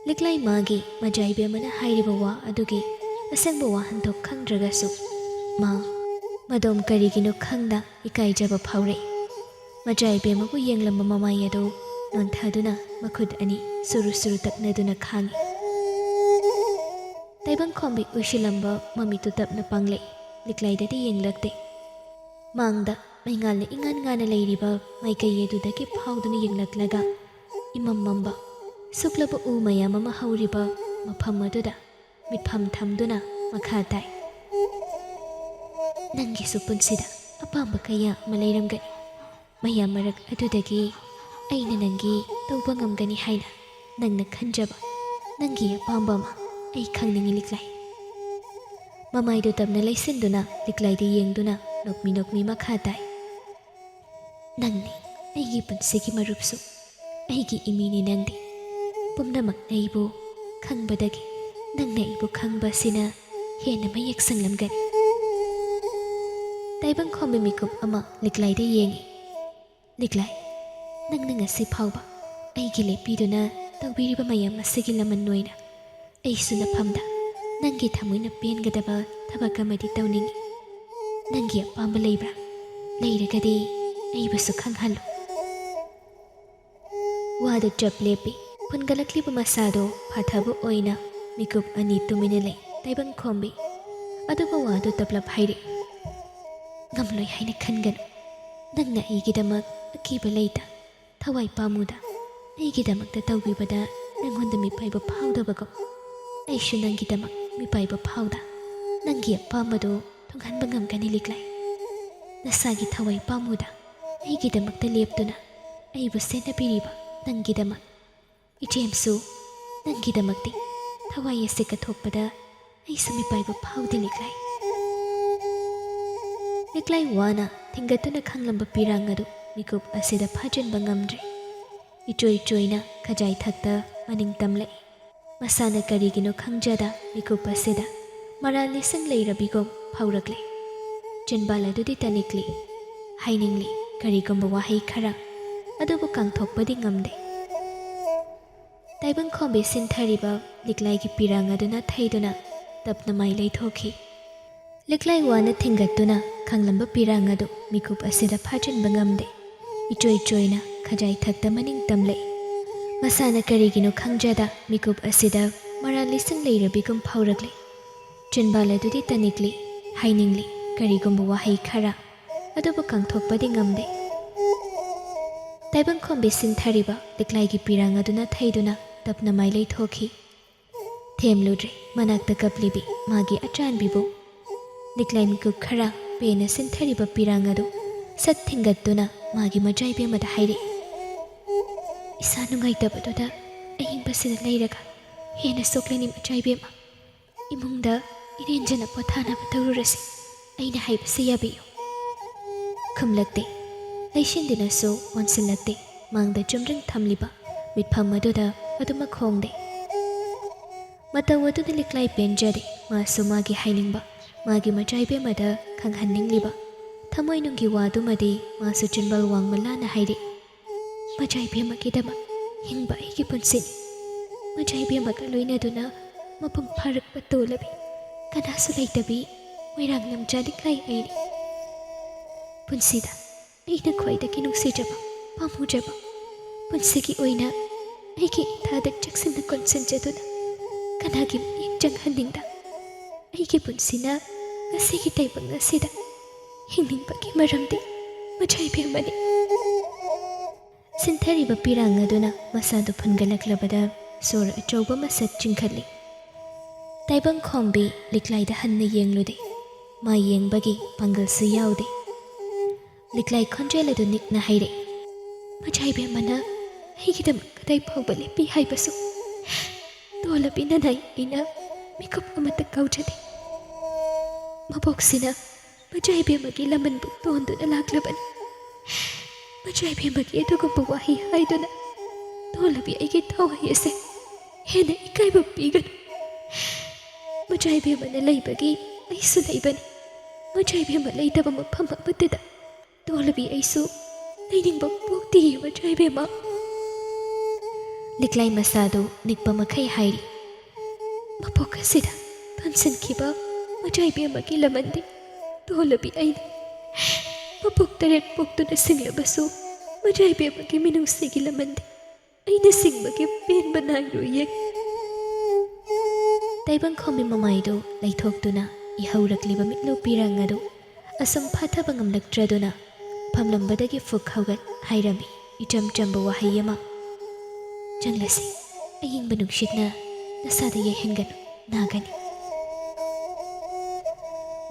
ꯂꯤꯛꯂꯥꯏ ꯃꯥꯒꯤ ꯃꯖꯥ ꯏꯕꯦꯝꯃꯅ ꯍꯥꯏꯔꯤꯕ ꯋꯥ ꯑꯗꯨꯒꯤ ꯑꯁꯦꯡꯕ ꯋꯥꯍꯟꯊꯣꯛ ꯈꯪꯗ꯭ꯔꯒꯁꯨ, ꯃꯥ ꯃꯗꯣꯝ ꯀꯔꯤꯒꯤꯅꯣ ꯈꯪꯗ ꯏꯀꯥꯏꯖꯕ ꯐꯥꯎꯔꯛꯏ꯫ ꯃꯖꯥ ꯏꯕꯦꯝꯃꯕꯨ ꯌꯦꯡꯂꯝꯕ ꯃꯃꯥꯏ ꯑꯗꯨ ꯅꯣꯟꯊꯗꯨꯅ ꯃꯈꯨꯠ ꯑꯅꯤ ꯁꯨꯔꯨ ꯁꯨꯔꯨ ꯇꯛꯅꯗꯨꯅ ꯈꯥꯡꯏ꯫ ꯇꯥꯏꯕꯪ ꯈꯣꯝꯕꯤ ꯎꯏꯁꯤꯜꯂꯝꯕ ꯃꯃꯤꯠꯇꯨ ꯇꯞꯅ ꯄꯥꯡꯂꯛꯏ꯫ ꯂꯤꯛꯂꯥꯏꯗꯗꯤ ꯌꯦꯡꯂꯛꯇꯦ꯫ ꯃꯥꯡꯗ ꯃꯩꯉꯥꯜꯅ ꯏꯉꯥꯟ ꯉꯥꯟꯅ ꯂꯩꯔꯤꯕ ꯃꯥꯏꯀꯩ ꯑꯗꯨꯗꯒꯤ ꯐꯥꯎꯗꯨꯅ ꯌꯦꯡꯂꯛꯂꯒ, ꯏꯃꯝ ꯃꯝꯕ, ꯁꯨꯛꯂꯕ ꯎ ꯃꯌꯥꯝ ꯑꯃ ꯍꯧꯔꯤꯕ ꯃꯐꯝ ꯑꯗꯨꯗ ꯃꯤꯠꯐꯝ ꯊꯝꯗꯨꯅ ꯃꯈꯥ ꯇꯥꯏ꯫ ꯅꯪꯒꯤꯁꯨ ꯄꯨꯟꯁꯤꯗ ꯑꯄꯥꯝꯕ ꯀꯌꯥ ꯑꯃ ꯂꯩꯔꯝꯒꯅꯤ꯫ ꯃꯌꯥꯝ ꯃꯔꯛ ꯑꯗꯨꯗꯒꯤ ꯑꯩꯅ ꯅꯪꯒꯤ ꯇꯧꯕ ꯉꯝꯒꯅꯤ ꯍꯥꯏꯅ ꯅꯪꯅ ꯈꯟꯖꯕ ꯅꯪꯒꯤ ꯑꯄꯥꯝꯕ ꯑꯃ ꯑꯩ ꯈꯪꯅꯤꯡꯏ, ꯂꯤꯛꯂꯥꯏ꯫ ꯃꯃꯥꯏꯗꯨ ꯇꯞꯅ ꯂꯩꯁꯤꯟꯗꯨꯅ ꯂꯤꯛꯂꯥꯏꯗ ꯌꯦꯡꯗꯨꯅ ꯅꯣꯛꯃꯤ ꯅꯣꯛꯃꯤ ꯃꯈꯥ ꯇꯥꯏ꯫ ꯅꯪꯅꯤ ꯑꯩꯒꯤ ꯄꯨꯟꯁꯤꯒꯤ ꯃꯔꯨꯞꯁꯨ, ꯑꯩꯒꯤ ꯏꯃꯤꯅꯤ ꯅꯪꯗꯤ꯫ ꯄꯨꯝꯅꯃꯛꯅ ꯑꯩꯕꯨ ꯈꯪꯕꯗꯒꯤ ꯅꯪꯅ ꯑꯩꯕꯨ ꯈꯪꯕ ꯑꯁꯤꯅ ꯍꯦꯟꯅ ꯃꯌꯦꯛ ꯁꯦꯡꯂꯝꯒꯅꯤ꯫ ꯇꯥꯏꯕꯪꯈꯣꯝꯕꯤ ꯃꯤꯀꯨꯞ ꯑꯃ ꯂꯤꯛꯂꯥꯏꯗ ꯌꯦꯡꯏ꯫ ꯂꯤꯛꯂꯥꯏ, ꯅꯪꯅ ꯉꯁꯤ ꯐꯥꯎꯕ ꯑꯩꯒꯤ ꯂꯦꯞꯄꯤꯗꯨꯅ ꯇꯧꯕꯤꯔꯤꯕ ꯃꯌꯥꯝ ꯑꯁꯤꯒꯤ ꯂꯃꯟ ꯑꯣꯏꯅ ꯑꯩꯁꯨ ꯅꯐꯝꯗ ꯅꯪꯒꯤ ꯊꯃꯣꯏꯅ ꯄꯦꯟꯒꯗꯕ ꯊꯕꯛ ꯑꯃꯗꯤ ꯇꯧꯅꯤꯡꯏ꯫ ꯅꯪꯒꯤ ꯑꯄꯥꯝꯕ ꯂꯩꯕ꯭ꯔꯥ? ꯂꯩꯔꯒꯗꯤ ꯑꯩꯕꯨꯁꯨ ꯈꯪꯍꯜꯂꯨ꯫ ꯋꯥꯗꯨ ꯆꯞ ꯂꯦꯞꯄꯤ꯫ ꯐꯨꯟꯒꯠꯂꯛꯂꯤꯕ ꯃꯁꯥꯗꯣ ꯐꯥꯊꯕ ꯑꯣꯏꯅ ꯃꯤꯀꯨꯞ ꯑꯅꯤ ꯇꯨꯃꯤꯟꯅ ꯂꯩ ꯇꯥꯏꯕꯪꯈꯣꯝꯕꯤ꯫ ꯑꯗꯨꯕꯨ ꯋꯥꯗꯨ ꯇꯞꯂꯞ ꯍꯥꯏꯔꯛꯏ꯫ ꯉꯝꯂꯣꯏ ꯍꯥꯏꯅ ꯈꯟꯒꯅꯨ꯫ ꯅꯪꯅ ꯑꯩꯒꯤꯗꯃꯛ ꯑꯀꯤꯕ ꯂꯩꯇ ꯊꯋꯥꯏ ꯄꯥꯝꯃꯨꯗ ꯑꯩꯒꯤꯗꯃꯛꯇ ꯇꯧꯕꯤꯕꯗ ꯅꯪꯉꯣꯟꯗ ꯃꯤꯄꯥꯏꯕ ꯐꯥꯎꯗꯕꯒꯨꯝ, ꯑꯩꯁꯨ ꯅꯪꯒꯤꯗꯃꯛ ꯃꯤꯄꯥꯏꯕ ꯐꯥꯎꯗ ꯅꯪꯒꯤ ꯑꯄꯥꯝꯕꯗꯨ ꯊꯨꯡꯍꯟꯕ ꯉꯝꯒꯅꯤ, ꯂꯤꯛꯂꯥꯏ꯫ ꯅꯁꯥꯒꯤ ꯊꯋꯥꯏ ꯄꯥꯝꯃꯨꯗ ꯑꯩꯒꯤꯗꯃꯛꯇ ꯂꯦꯞꯇꯨꯅ ꯑꯩꯕꯨ ꯁꯦꯟꯅꯕꯤꯔꯤꯕ ꯅꯪꯒꯤꯗꯃꯛ, ꯏꯆꯦꯝꯁꯨ, ꯅꯪꯒꯤꯗꯃꯛꯇꯤ ꯊꯋꯥꯏ ꯑꯁꯤ ꯀꯠꯊꯣꯛꯄꯗ ꯑꯩꯁꯨ ꯃꯤꯄꯥꯏꯕ ꯐꯥꯎꯗꯦ, ꯂꯤꯛꯂꯥꯏ꯫ ꯂꯤꯛꯂꯥꯏ ꯋꯥꯅ ꯊꯤꯡꯒꯠꯇꯨꯅ ꯈꯥꯡꯂꯝꯕ ꯄꯤꯔꯥꯡ ꯑꯗꯨ ꯃꯤꯀꯨꯞ ꯑꯁꯤꯗ ꯐꯥꯖꯤꯟꯕ ꯉꯝꯗ꯭ꯔꯦ꯫ ꯏꯆꯣꯏ ꯆꯣꯏꯅ ꯈꯖꯥꯏ ꯊꯛꯇ ꯃꯅꯤꯡ ꯇꯝꯂꯛꯏ꯫ ꯃꯁꯥꯅ ꯀꯔꯤꯒꯤꯅꯣ ꯈꯪꯖꯗ ꯃꯤꯀꯨꯞ ꯑꯁꯤꯗ ꯃꯔꯥꯜ ꯂꯤꯁꯤꯡ ꯂꯩꯔꯕꯤꯒꯨꯝ ꯐꯥꯎꯔꯛꯂꯦ꯫ ꯆꯤꯟꯕꯥꯜ ꯑꯗꯨꯗꯤ ꯇꯅꯤꯛꯂꯤ, ꯍꯥꯏꯅꯤꯡꯂꯤ ꯀꯔꯤꯒꯨꯝꯕ ꯋꯥꯍꯩ ꯈꯔ, ꯑꯗꯨꯕꯨ ꯀꯥꯡꯊꯣꯛꯄꯗꯤ ꯉꯝꯗꯦ꯫ ꯇꯥꯏꯕꯪꯈꯣꯝꯕꯤ ꯁꯤꯟꯊꯔꯤꯕ ꯂꯤꯛꯂꯥꯏꯒꯤ ꯄꯤꯔꯥꯡ ꯑꯗꯨꯅ ꯊꯩꯗꯨꯅ ꯇꯞꯅ ꯃꯥꯏ ꯂꯩꯊꯣꯛꯈꯤ꯫ ꯂꯤꯛꯂꯥꯏ ꯋꯥꯅ ꯊꯤꯡꯒꯠꯇꯨꯅ ꯈꯥꯡꯂꯝꯕ ꯄꯤꯔꯥꯡ ꯑꯗꯨ ꯃꯤꯀꯨꯞ ꯑꯁꯤꯗ ꯐꯥꯖꯤꯟꯕ ꯉꯝꯗꯦ꯫ ꯏꯆꯣꯏ ꯆꯣꯏꯅ ꯈꯖꯥꯏ ꯊꯛꯇ ꯃꯅꯤꯡ ꯇꯝꯂꯛꯏ꯫ ꯃꯁꯥꯅ ꯀꯔꯤꯒꯤꯅꯣ ꯈꯪꯖꯗ ꯃꯤꯀꯨꯞ ꯑꯁꯤꯗ ꯃꯔꯥꯜ ꯂꯤꯁꯤꯡ ꯂꯩꯔꯕꯤꯒꯨꯝ ꯐꯥꯎꯔꯛꯂꯤ꯫ ꯆꯤꯟꯕꯥꯜ ꯑꯗꯨꯗꯤ ꯇꯅꯤꯛꯂꯤ, ꯍꯥꯏꯅꯤꯡꯂꯤ ꯀꯔꯤꯒꯨꯝꯕ ꯋꯥꯍꯩ ꯈꯔ, ꯑꯗꯨꯕꯨ ꯀꯥꯡꯊꯣꯛꯄꯗꯤ ꯉꯝꯗꯦ꯫ ꯇꯥꯏꯕꯪꯈꯣꯝꯕꯤ ꯁꯤꯟꯊꯔꯤꯕ ꯂꯤꯛꯂꯥꯏꯒꯤ ꯄꯤꯔꯥꯡ ꯑꯗꯨꯅ ꯊꯩꯗꯨꯅ ꯇꯞꯅ ꯃꯥꯏ ꯂꯩꯊꯣꯛꯈꯤ꯫ ꯊꯦꯝꯂꯨꯗ꯭ꯔꯦ ꯃꯅꯥꯛꯇ ꯀꯞꯂꯤꯕꯤ ꯃꯥꯒꯤ ꯑꯆꯥꯟꯕꯤꯕꯨ꯫ ꯂꯤꯛꯂꯥꯏ ꯃꯤꯀꯨꯞ ꯈꯔ ꯄꯦꯟꯅ ꯁꯤꯟꯊꯔꯤꯕ ꯄꯤꯔꯥꯡ ꯑꯗꯨ ꯁꯠ ꯊꯤꯡꯒꯠꯇꯨꯅ ꯃꯥꯒꯤ ꯃꯆꯥꯏꯕꯦꯝꯃꯗ ꯍꯥꯏꯔꯛꯏ, "ꯏꯁꯥ ꯅꯨꯡꯉꯥꯏꯇꯕꯗꯨꯗ ꯑꯏꯪꯕꯁꯤꯗ ꯂꯩꯔꯒ ꯍꯦꯟꯅ ꯁꯣꯛꯂꯅꯤ ꯃꯆꯥꯏꯕꯦꯝꯃ꯫ ꯏꯃꯨꯡꯗ ꯏꯔꯦꯟꯖꯅ ꯄꯣꯊꯥꯅꯕ ꯇꯧꯔꯨꯔꯁꯤ꯫ ꯑꯩꯅ ꯍꯥꯏꯕꯁꯤ ꯌꯥꯕꯤꯌꯨ꯫" ꯈꯨꯝꯂꯛꯇꯦ꯫ ꯂꯩꯁꯤꯟꯗꯨꯅꯁꯨ ꯑꯣꯟꯁꯤꯜꯂꯛꯇꯦ꯫ ꯃꯥꯡꯗ ꯆꯨꯝꯗ꯭ꯔꯤꯡ ꯊꯝꯂꯤꯕ ꯃꯤꯠꯐꯝ ꯑꯗꯨꯗ ꯑꯗꯨꯃꯛ ꯈꯣꯡꯗꯦ꯫ ꯃꯇꯧ ꯑꯗꯨꯗ ꯂꯤꯛꯂꯥꯏ ꯄꯦꯟꯖꯗꯦ꯫ ꯃꯥꯁꯨ ꯃꯥꯒꯤ ꯍꯥꯏꯅꯤꯡꯕ, ꯃꯥꯒꯤ ꯃꯆꯥꯏꯕꯦꯝꯃꯗ ꯈꯪꯍꯟꯅꯤꯡꯂꯤꯕ ꯊꯃꯣꯏꯅꯨꯡꯒꯤ ꯋꯥꯗꯨꯃꯗꯤ ꯃꯥꯁꯨ ꯆꯤꯟꯕꯥꯜ ꯋꯥꯡꯃ ꯂꯥꯟꯅ ꯍꯥꯏꯔꯛꯏ꯫ "ꯃꯆꯥꯏꯕꯦꯝꯃꯒꯤꯗꯃꯛ ꯍꯤꯡꯕ ꯑꯩꯒꯤ ꯄꯨꯟꯁꯤꯅꯤ꯫ ꯃꯆꯥꯏꯕꯦꯝꯃꯒ ꯂꯣꯏꯅꯗꯨꯅ ꯃꯄꯨꯡ ꯐꯥꯔꯛꯄ ꯇꯣꯜꯂꯕꯤ, ꯀꯅꯥꯁꯨ ꯂꯩꯇꯕꯤ ꯃꯣꯏꯔꯥꯡ ꯂꯝꯖꯥ ꯂꯤꯛꯂꯥꯏ ꯑꯩꯅꯤ꯫ ꯄꯨꯟꯁꯤꯗ ꯑꯩꯅ ꯈ꯭ꯋꯥꯏꯗꯒꯤ ꯅꯨꯡꯁꯤꯖꯕ, ꯄꯥꯝꯃꯨꯖꯕ, ꯄꯨꯟꯁꯤꯒꯤ ꯑꯣꯏꯅ ꯑꯩꯒꯤ ꯏꯊꯥꯗ ꯆꯦꯛꯁꯤꯟꯅ ꯀꯣꯟꯁꯤꯟꯖꯗꯨꯅ ꯀꯅꯥꯒꯤ ꯃꯤꯠꯌꯦꯡ ꯆꯪꯍꯟꯅꯤꯡꯗ ꯑꯩꯒꯤ ꯄꯨꯟꯁꯤꯅ ꯉꯁꯤꯒꯤ ꯇꯥꯏꯕꯪ ꯑꯁꯤꯗ ꯍꯤꯡꯅꯤꯡꯕꯒꯤ ꯃꯔꯝꯗꯤ ꯃꯆꯥꯏꯕꯦꯝꯃꯅꯤ꯫" ꯁꯤꯟꯊꯔꯤꯕ ꯄꯤꯔꯥꯡ ꯑꯗꯨꯅ ꯃꯁꯥꯗꯨ ꯐꯨꯟꯒꯠꯂꯛꯂꯕꯗ ꯁꯣꯔ ꯑꯆꯧꯕ ꯑꯃ ꯁꯠ ꯆꯤꯡꯈꯠꯂꯤ꯫ ꯇꯥꯏꯕꯪ ꯈꯣꯝꯕꯤ ꯂꯤꯛꯂꯥꯏꯗ ꯍꯟꯅ ꯌꯦꯡꯂꯨꯗꯦ꯫ ꯃꯥ ꯌꯦꯡꯕꯒꯤ ꯄꯥꯡꯒꯜꯁꯨ ꯌꯥꯎꯗꯦ꯫ ꯂꯤꯛꯂꯥꯏ ꯈꯣꯟꯖꯦꯜ ꯑꯗꯨ ꯅꯤꯛꯅ ꯍꯥꯏꯔꯛꯏ, "ꯃꯆꯥꯏꯕꯦꯝꯃꯅ ꯑꯩꯒꯤꯗꯃꯛ ꯀꯗꯥꯏ ꯐꯥꯎꯕ ꯂꯦꯞꯄꯤ ꯍꯥꯏꯕꯁꯨ ꯇꯣꯜꯂꯕꯤ ꯅꯅꯥꯏ ꯑꯩꯅ ꯃꯤꯀꯨꯞ ꯑꯃꯠꯇ ꯀꯥꯎꯖꯗꯦ꯫ ꯃꯕꯣꯛꯁꯤꯅ ꯃꯆꯥꯏꯕꯦꯝꯃꯒꯤ ꯂꯃꯟꯕꯨ ꯇꯣꯟꯗꯨꯅ ꯂꯥꯛꯂꯕꯅꯤ꯫ ꯃꯆꯥꯏꯕꯦꯝꯃꯒꯤ ꯑꯗꯨꯒꯨꯝꯕ ꯋꯥꯍꯩ ꯍꯥꯏꯗꯨꯅ ꯇꯣꯜꯂꯕꯤ ꯑꯩꯒꯤ ꯊꯋꯥꯏ ꯑꯁꯦ ꯍꯦꯟꯅ ꯏꯀꯥꯏꯕ ꯄꯤꯒꯅꯨ꯫ ꯃꯆꯥꯏꯕꯦꯝꯃꯅ ꯂꯩꯕꯒꯤ ꯑꯩꯁꯨ ꯂꯩꯕꯅꯤ꯫ ꯃꯆꯥꯏꯕꯦꯝꯃ ꯂꯩꯇꯕ ꯃꯐꯝ ꯑꯃꯠꯇꯗ ꯇꯣꯜꯂꯕꯤ ꯑꯩꯁꯨ ꯂꯩꯅꯤꯡꯕ ꯄꯣꯛꯇꯤꯌꯦ ꯃꯆꯥꯏꯕꯦꯝꯃ꯫" ꯂꯤꯛꯂꯥꯏ ꯃꯁꯥꯗꯨ ꯅꯤꯛꯄ ꯃꯈꯩ ꯍꯥꯏꯔꯤ, "ꯃꯄꯣꯛ ꯑꯁꯤꯗ ꯊꯣꯟꯁꯤꯟꯈꯤꯕ ꯃꯆꯥꯏꯕꯦꯝꯃꯒꯤ ꯂꯃꯟꯗꯤ ꯇꯣꯜꯂꯕꯤ ꯑꯩꯅꯤ꯫ ꯃꯄꯣꯛ ꯇꯔꯦꯠ ꯄꯣꯛꯇꯨꯅ ꯁꯤꯡꯂꯕꯁꯨ ꯃꯆꯥꯏꯕꯦꯝꯃꯒꯤ ꯃꯤꯅꯨꯡꯁꯤꯒꯤ ꯂꯃꯟꯗꯤ ꯑꯩꯅ ꯁꯤꯡꯕꯒꯤ ꯄꯦꯟꯕ ꯅꯥꯏꯔꯣꯏꯌꯦ꯫" ꯇꯥꯏꯕꯪ ꯈꯣꯝꯕꯤ ꯃꯃꯥꯏꯗꯨ ꯂꯩꯊꯣꯛꯇꯨꯅ ꯏꯍꯧꯔꯛꯂꯤꯕ ꯃꯤꯠꯂꯨ ꯄꯤꯔꯥꯡ ꯑꯗꯨ ꯑꯁꯨꯝ ꯐꯥꯊꯕ ꯉꯝꯂꯛꯇ꯭ꯔꯗꯨꯅ ꯐꯝꯂꯝꯕꯗꯒꯤ ꯐꯨꯛ ꯍꯧꯒꯠ ꯍꯥꯏꯔꯝꯃꯤ ꯏꯆꯝ ꯆꯝꯕ ꯋꯥꯍꯩ ꯑꯃ, "ꯆꯪꯂꯁꯤ, ꯑꯏꯪꯕ ꯅꯨꯡꯁꯤꯠꯅ ꯅꯁꯥꯗ ꯌꯩꯍꯟꯒꯅꯨ, ꯅꯥꯒꯅꯤ꯫"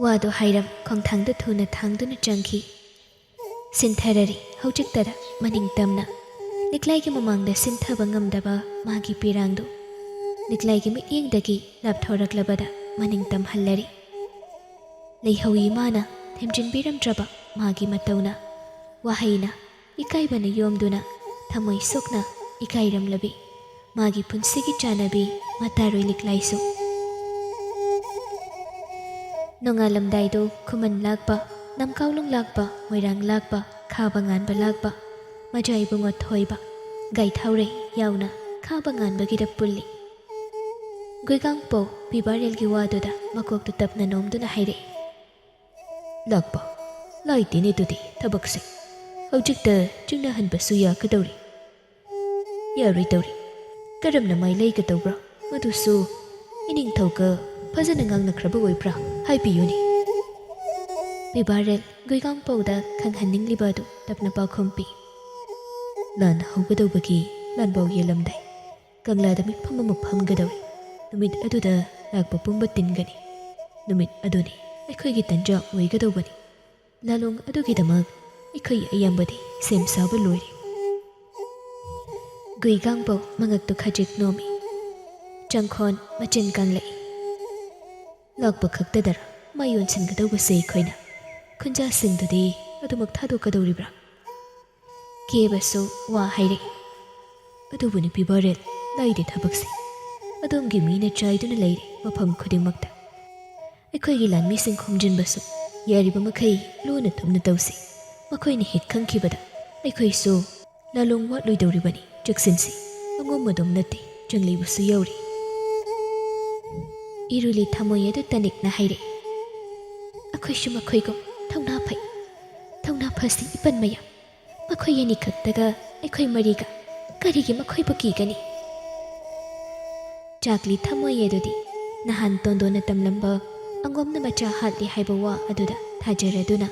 ꯋꯥꯗꯨ ꯍꯥꯏꯔꯝ ꯈꯣꯡꯊꯥꯡꯗꯨ ꯊꯨꯅ ꯊꯥꯡꯗꯨꯅ ꯆꯪꯈꯤ꯫ ꯁꯤꯟꯊꯔꯔꯤ ꯍꯧꯖꯤꯛꯇꯗ ꯃꯅꯤꯡ ꯇꯝꯅ꯫ ꯂꯤꯛꯂꯥꯏꯒꯤ ꯃꯃꯥꯡꯗ ꯁꯤꯟꯊꯕ ꯉꯝꯗꯕ ꯃꯥꯒꯤ ꯄꯤꯔꯥꯡꯗꯨ ꯂꯤꯛꯂꯥꯏꯒꯤ ꯃꯤꯠꯌꯦꯡꯗꯒꯤ ꯂꯥꯞꯊꯣꯔꯛꯂꯕꯗ ꯃꯅꯤꯡ ꯇꯝꯍꯜꯂꯔꯤ꯫ ꯂꯩꯍꯧꯏ ꯃꯥꯅ ꯊꯦꯝꯖꯤꯟꯕꯤꯔꯝꯗ꯭ꯔꯕ ꯃꯥꯒꯤ ꯃꯇꯧꯅ꯫ ꯋꯥꯍꯩꯅ ꯏꯀꯥꯏꯕꯅ ꯌꯣꯝꯗꯨꯅ ꯊꯃꯣꯏ ꯁꯣꯛꯅ ꯏꯀꯥꯏꯔꯝꯂꯕꯤ ꯃꯥꯒꯤ ꯄꯨꯟꯁꯤꯒꯤ ꯆꯥꯟꯅꯕꯤ ꯃꯇꯥꯔꯣꯏ ꯂꯤꯛꯂꯥꯏꯁꯨ꯫ ꯅꯣꯡꯉꯥꯜꯂꯝꯗꯥꯏꯗꯣ ꯈꯨꯃꯟ ꯂꯥꯛꯄ, ꯅꯝꯀꯥꯎꯂꯨꯡ ꯂꯥꯛꯄ, ꯃꯣꯏꯔꯥꯡ ꯂꯥꯛꯄ, ꯈꯥꯕ ꯉꯥꯟꯕ ꯂꯥꯛꯄ, ꯃꯖꯥ ꯏꯕꯨꯡꯉꯣ ꯊꯣꯏꯕ, ꯒꯥꯏꯊꯥꯎꯔꯩ ꯌꯥꯎꯅ ꯈꯥꯕ ꯉꯥꯟꯕꯒꯤꯗ ꯄꯨꯜꯂꯤ꯫ ꯒꯨꯏꯒꯥꯡꯄꯧ ꯄꯤꯕꯥꯔꯦꯜꯒꯤ ꯋꯥꯗꯨꯗ ꯃꯀꯣꯛꯇꯨ ꯇꯞꯅ ꯅꯣꯝꯗꯨꯅ ꯍꯥꯏꯔꯛꯏ꯫ ꯂꯥꯛꯄ ꯂꯥꯏꯇꯦꯅꯦ ꯑꯗꯨꯗꯤ ꯊꯕꯛꯁꯦ꯫ ꯍꯧꯖꯤꯛꯇ ꯆꯤꯡꯅꯍꯟꯕꯁꯨ ꯌꯥꯒꯗꯧꯔꯤ꯫ ꯌꯥꯔꯣꯏꯗꯧꯔꯤ꯫ ꯀꯔꯝꯅ ꯃꯥꯏ ꯂꯩꯒꯗꯧꯕ꯭ꯔꯥ? ꯃꯗꯨꯁꯨ ꯏꯅꯤꯡꯊꯧꯒ ꯐꯖꯅ ꯉꯥꯡꯅꯈ꯭ꯔꯕ ꯑꯣꯏꯕ꯭ꯔꯥ? ꯍꯥꯏꯕꯤꯌꯨꯅꯦ꯫ ꯄꯤꯕꯥꯔꯦꯜ ꯒꯨꯏꯒꯥꯡꯄꯧꯗ ꯈꯪꯍꯟꯅꯤꯡꯂꯤꯕ ꯑꯗꯨ ꯇꯞꯅ ꯄꯥꯎꯈꯨꯝ ꯄꯤ꯫ ꯂꯥꯟ ꯍꯧꯒꯗꯧꯕꯒꯤ ꯂꯥꯟꯕꯥꯎ ꯌꯦꯜꯂꯝꯗꯥꯏ ꯀꯪꯂꯥꯗ ꯃꯤꯐꯝ ꯑꯃ ꯐꯝꯒꯗꯧꯔꯤ꯫ ꯅꯨꯃꯤꯠ ꯑꯗꯨꯗ ꯂꯥꯛꯄ ꯄꯨꯝꯕ ꯇꯤꯟꯒꯅꯤ꯫ ꯅꯨꯃꯤꯠ ꯑꯗꯨꯅꯤ ꯑꯩꯈꯣꯏꯒꯤ ꯇꯟꯖꯥ ꯑꯣꯏꯒꯗꯧꯕꯅꯤ꯫ ꯂꯥꯂꯣꯡ ꯑꯗꯨꯒꯤꯗꯃꯛ ꯑꯩꯈꯣꯏ ꯑꯌꯥꯝꯕꯗꯤ ꯁꯦꯝ ꯁꯥꯕ ꯂꯣꯏꯔꯦ꯫ ꯒꯨꯏꯒꯥꯡꯕꯧ ꯃꯉꯛꯇꯨ ꯈꯖꯤꯛ ꯅꯣꯝꯃꯤ꯫ ꯆꯪꯈꯣꯟ ꯃꯆꯤꯟ ꯀꯥꯡꯂꯛꯏ꯫ ꯂꯥꯛꯄ ꯈꯛꯇꯗꯔ ꯃꯥꯏ ꯑꯣꯟꯁꯤꯟꯒꯗꯧꯕꯁꯦ ꯑꯩꯈꯣꯏꯅ? ꯈꯨꯟꯖꯥꯁꯤꯡꯗꯨꯗꯤ ꯑꯗꯨꯃꯛ ꯊꯥꯗꯣꯛꯀꯗꯧꯔꯤꯕ꯭ꯔꯥ? ꯀꯦꯕꯁꯨ ꯋꯥ ꯍꯥꯏꯔꯛꯏ꯫ ꯑꯗꯨꯕꯨ ꯅꯨꯄꯤ ꯕꯥꯔꯦꯜ, ꯂꯥꯏꯗꯦ ꯊꯕꯛꯁꯦ꯫ ꯑꯗꯣꯝꯒꯤ ꯃꯤꯅ ꯆꯥꯏꯗꯨꯅ ꯂꯩꯔꯦ ꯃꯐꯝ ꯈꯨꯗꯤꯡꯃꯛꯇ꯫ ꯑꯩꯈꯣꯏꯒꯤ ꯂꯥꯟꯃꯤꯁꯤꯡ ꯈꯣꯝꯖꯤꯟꯕꯁꯨ ꯌꯥꯔꯤꯕ ꯃꯈꯩ ꯂꯨꯅ ꯊꯨꯝꯅ ꯇꯧꯁꯤ꯫ ꯃꯈꯣꯏꯅ ꯍꯦꯛ ꯈꯪꯈꯤꯕꯗ ꯑꯩꯈꯣꯏꯁꯨ ꯂꯥꯂꯣꯡ ꯋꯥꯠꯂꯣꯏꯗꯧꯔꯤꯕꯅꯤ꯫ ꯆꯦꯛꯁꯤꯟꯁꯤ꯫ ꯑꯉꯣꯝ ꯑꯗꯨꯝ ꯅꯠꯇꯦ, ꯆꯪꯂꯤꯕꯁꯨ ꯌꯥꯎꯔꯤ꯫ ꯏꯔꯨꯂꯤ ꯊꯃꯣꯏ ꯑꯗꯨ ꯇꯅꯤꯛꯅ ꯍꯥꯏꯔꯛꯏ꯫ ꯑꯩꯈꯣꯏꯁꯨ ꯃꯈꯣꯏꯒꯨꯝ ꯊꯧꯅꯥ ꯐꯩ꯫ ꯊꯧꯅꯥ ꯐꯁꯤ ꯏꯄꯟ ꯃꯌꯥꯝ꯫ ꯃꯈꯣꯏ ꯑꯅꯤꯈꯛꯇꯒ ꯑꯩꯈꯣꯏ ꯃꯔꯤꯒ ꯀꯔꯤꯒꯤ ꯃꯈꯣꯏꯕꯨ ꯀꯤꯒꯅꯤ? ꯆꯥꯛꯂꯤ ꯊꯃꯣꯏ ꯑꯗꯨꯗꯤ ꯅꯍꯥꯟ ꯇꯣꯟꯗꯣꯟꯅ ꯇꯝꯂꯝꯕ ꯑꯉꯣꯝꯅ ꯃꯆꯥ ꯍꯥꯠꯂꯤ ꯍꯥꯏꯕ ꯋꯥ ꯑꯗꯨꯗ ꯊꯥꯖꯔꯗꯨꯅ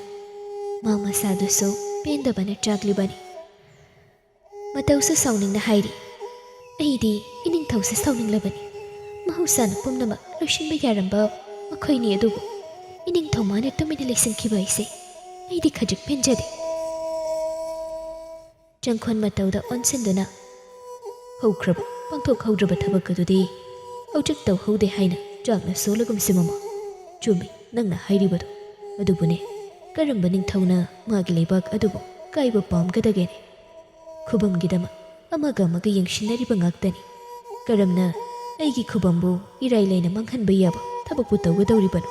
ꯃꯥ ꯃꯁꯥꯗꯨꯁꯨ ꯄꯦꯟꯗꯕꯅ ꯆꯥꯛꯂꯤꯕꯅꯤ꯫ ꯃꯇꯧꯁꯨ ꯁꯥꯎꯅꯤꯡꯅ ꯍꯥꯏꯔꯤ, "ꯑꯩꯗꯤ ꯏꯅꯤꯡꯊꯧꯁꯦ ꯁꯥꯎꯅꯤꯡꯂꯕꯅꯤ꯫ ꯃꯍꯧꯁꯥꯅ ꯄꯨꯝꯅꯃꯛ ꯂꯣꯏꯁꯤꯟꯕ ꯌꯥꯔꯝꯕ ꯃꯈꯣꯏꯅꯤ ꯑꯗꯨꯕꯨ ꯏꯅꯤꯡꯊꯧ ꯃꯥꯅ ꯇꯨꯃꯤꯟꯅ ꯂꯩꯁꯤꯟꯈꯤꯕ ꯑꯩꯁꯦ ꯑꯩꯗꯤ ꯈꯖꯤꯛ ꯄꯦꯟꯖꯗꯦ꯫ ꯆꯪꯈꯣꯟ ꯃꯇꯧꯗ ꯑꯣꯟꯁꯤꯟꯗꯨꯅ, "ꯍꯧꯈ꯭ꯔꯕ, ꯄꯥꯡꯊꯣꯛꯍꯧꯗ꯭ꯔꯕ ꯊꯕꯛ ꯑꯗꯨꯗꯤ ꯍꯧꯖꯤꯛ ꯇꯧꯍꯧꯗꯦ ꯍꯥꯏꯅ ꯆꯥꯛꯅ ꯁꯣꯜꯂꯒꯨꯝꯁꯤ, ꯃꯃꯥ꯫ ꯆꯨꯝꯃꯤ ꯅꯪꯅ ꯍꯥꯏꯔꯤꯕꯗꯣ꯫ ꯑꯗꯨꯕꯨꯅꯦ, ꯀꯔꯝꯕ ꯅꯤꯡꯊꯧꯅ ꯃꯥꯒꯤ ꯂꯩꯕꯥꯛ ꯑꯗꯨꯕꯨ ꯀꯥꯏꯕ ꯄꯥꯝꯒꯗꯒꯦꯅꯦ? ꯈꯨꯕꯝꯒꯤꯗꯃꯛ ꯑꯃꯒ ꯑꯃꯒ ꯌꯦꯡꯁꯤꯟꯅꯔꯤꯕ ꯉꯥꯛꯇꯅꯤ꯫ ꯀꯔꯝꯅ ꯑꯩꯒꯤ ꯈꯨꯕꯝꯕꯨ ꯏꯔꯥꯏ ꯂꯥꯏꯅ ꯃꯥꯡꯍꯟꯕ ꯌꯥꯕ ꯊꯕꯛꯄꯨ ꯇꯧꯒꯗꯧꯔꯤꯕꯅꯣ?"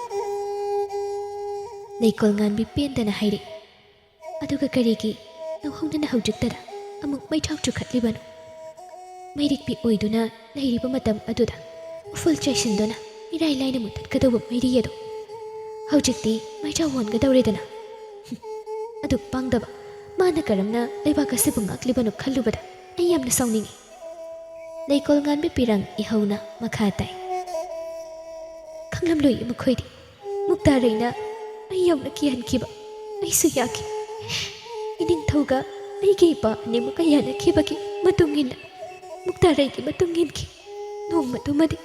ꯂꯩꯀꯣꯜ ꯉꯥꯟꯕꯤ ꯄꯦꯟꯗꯅ ꯍꯥꯏꯔꯛꯏ꯫ "ꯑꯗꯨꯒ ꯀꯔꯤꯒꯤ ꯅꯧꯍꯧꯅꯅ ꯍꯧꯖꯤꯛꯇꯗ ꯑꯃꯨꯛ ꯃꯩꯊꯥꯎ ꯆꯨꯈꯠꯂꯤꯕꯅꯣ? ꯃꯩꯔꯤꯛꯄꯤ ꯑꯣꯏꯗꯨꯅ ꯂꯩꯔꯤꯕ ꯃꯇꯝ ꯑꯗꯨꯗ ꯎꯐꯨꯜ ꯆꯥꯏꯁꯤꯟꯗꯨꯅ ꯏꯔꯥꯏ ꯂꯥꯏꯅ ꯃꯨꯊꯠꯀꯗꯧꯕ ꯃꯩꯔꯤ ꯑꯗꯣ ꯍꯧꯖꯤꯛꯇꯤ ꯃꯩꯊꯥꯎ ꯑꯣꯟꯒꯗꯧꯔꯦꯗꯅ꯫ ꯑꯗꯨꯛ ꯄꯥꯡꯗꯕ ꯃꯥꯅ ꯀꯔꯝꯅ ꯂꯩꯕꯥꯛ ꯑꯁꯤꯕꯨ ꯉꯥꯛꯂꯤꯕꯅꯣ ꯈꯜꯂꯨꯕꯗ ꯑꯩ ꯌꯥꯝꯅ ꯁꯥꯎꯅꯤꯡꯏ꯫" ꯂꯩꯀꯣꯜ ꯉꯥꯟꯕꯤ ꯄꯤꯔꯥꯡ ꯏꯍꯧꯅ ꯃꯈꯥ ꯇꯥꯏ꯫ "ꯈꯪꯂꯝꯂꯣꯏ ꯃꯈꯣꯏꯗꯤ꯫ ꯃꯨꯛꯇꯥꯔꯩꯅ ꯑꯩ ꯌꯧꯅ ꯀꯤꯍꯟꯈꯤꯕ ꯑꯩꯁꯨ ꯌꯥꯈꯤ꯫ ꯏꯅꯤꯡꯊꯧꯒ ꯑꯩꯒꯤ ꯏꯄꯥ ꯑꯅꯤꯃꯛꯀ ꯌꯥꯅꯈꯤꯕꯒꯤ ꯃꯇꯨꯡ ꯏꯟꯅ ꯃꯨꯛꯇꯥꯔꯩꯒꯤ ꯃꯇꯨꯡ ꯏꯟꯈꯤ꯫ ꯅꯣꯡꯃꯗꯨꯃꯗꯤ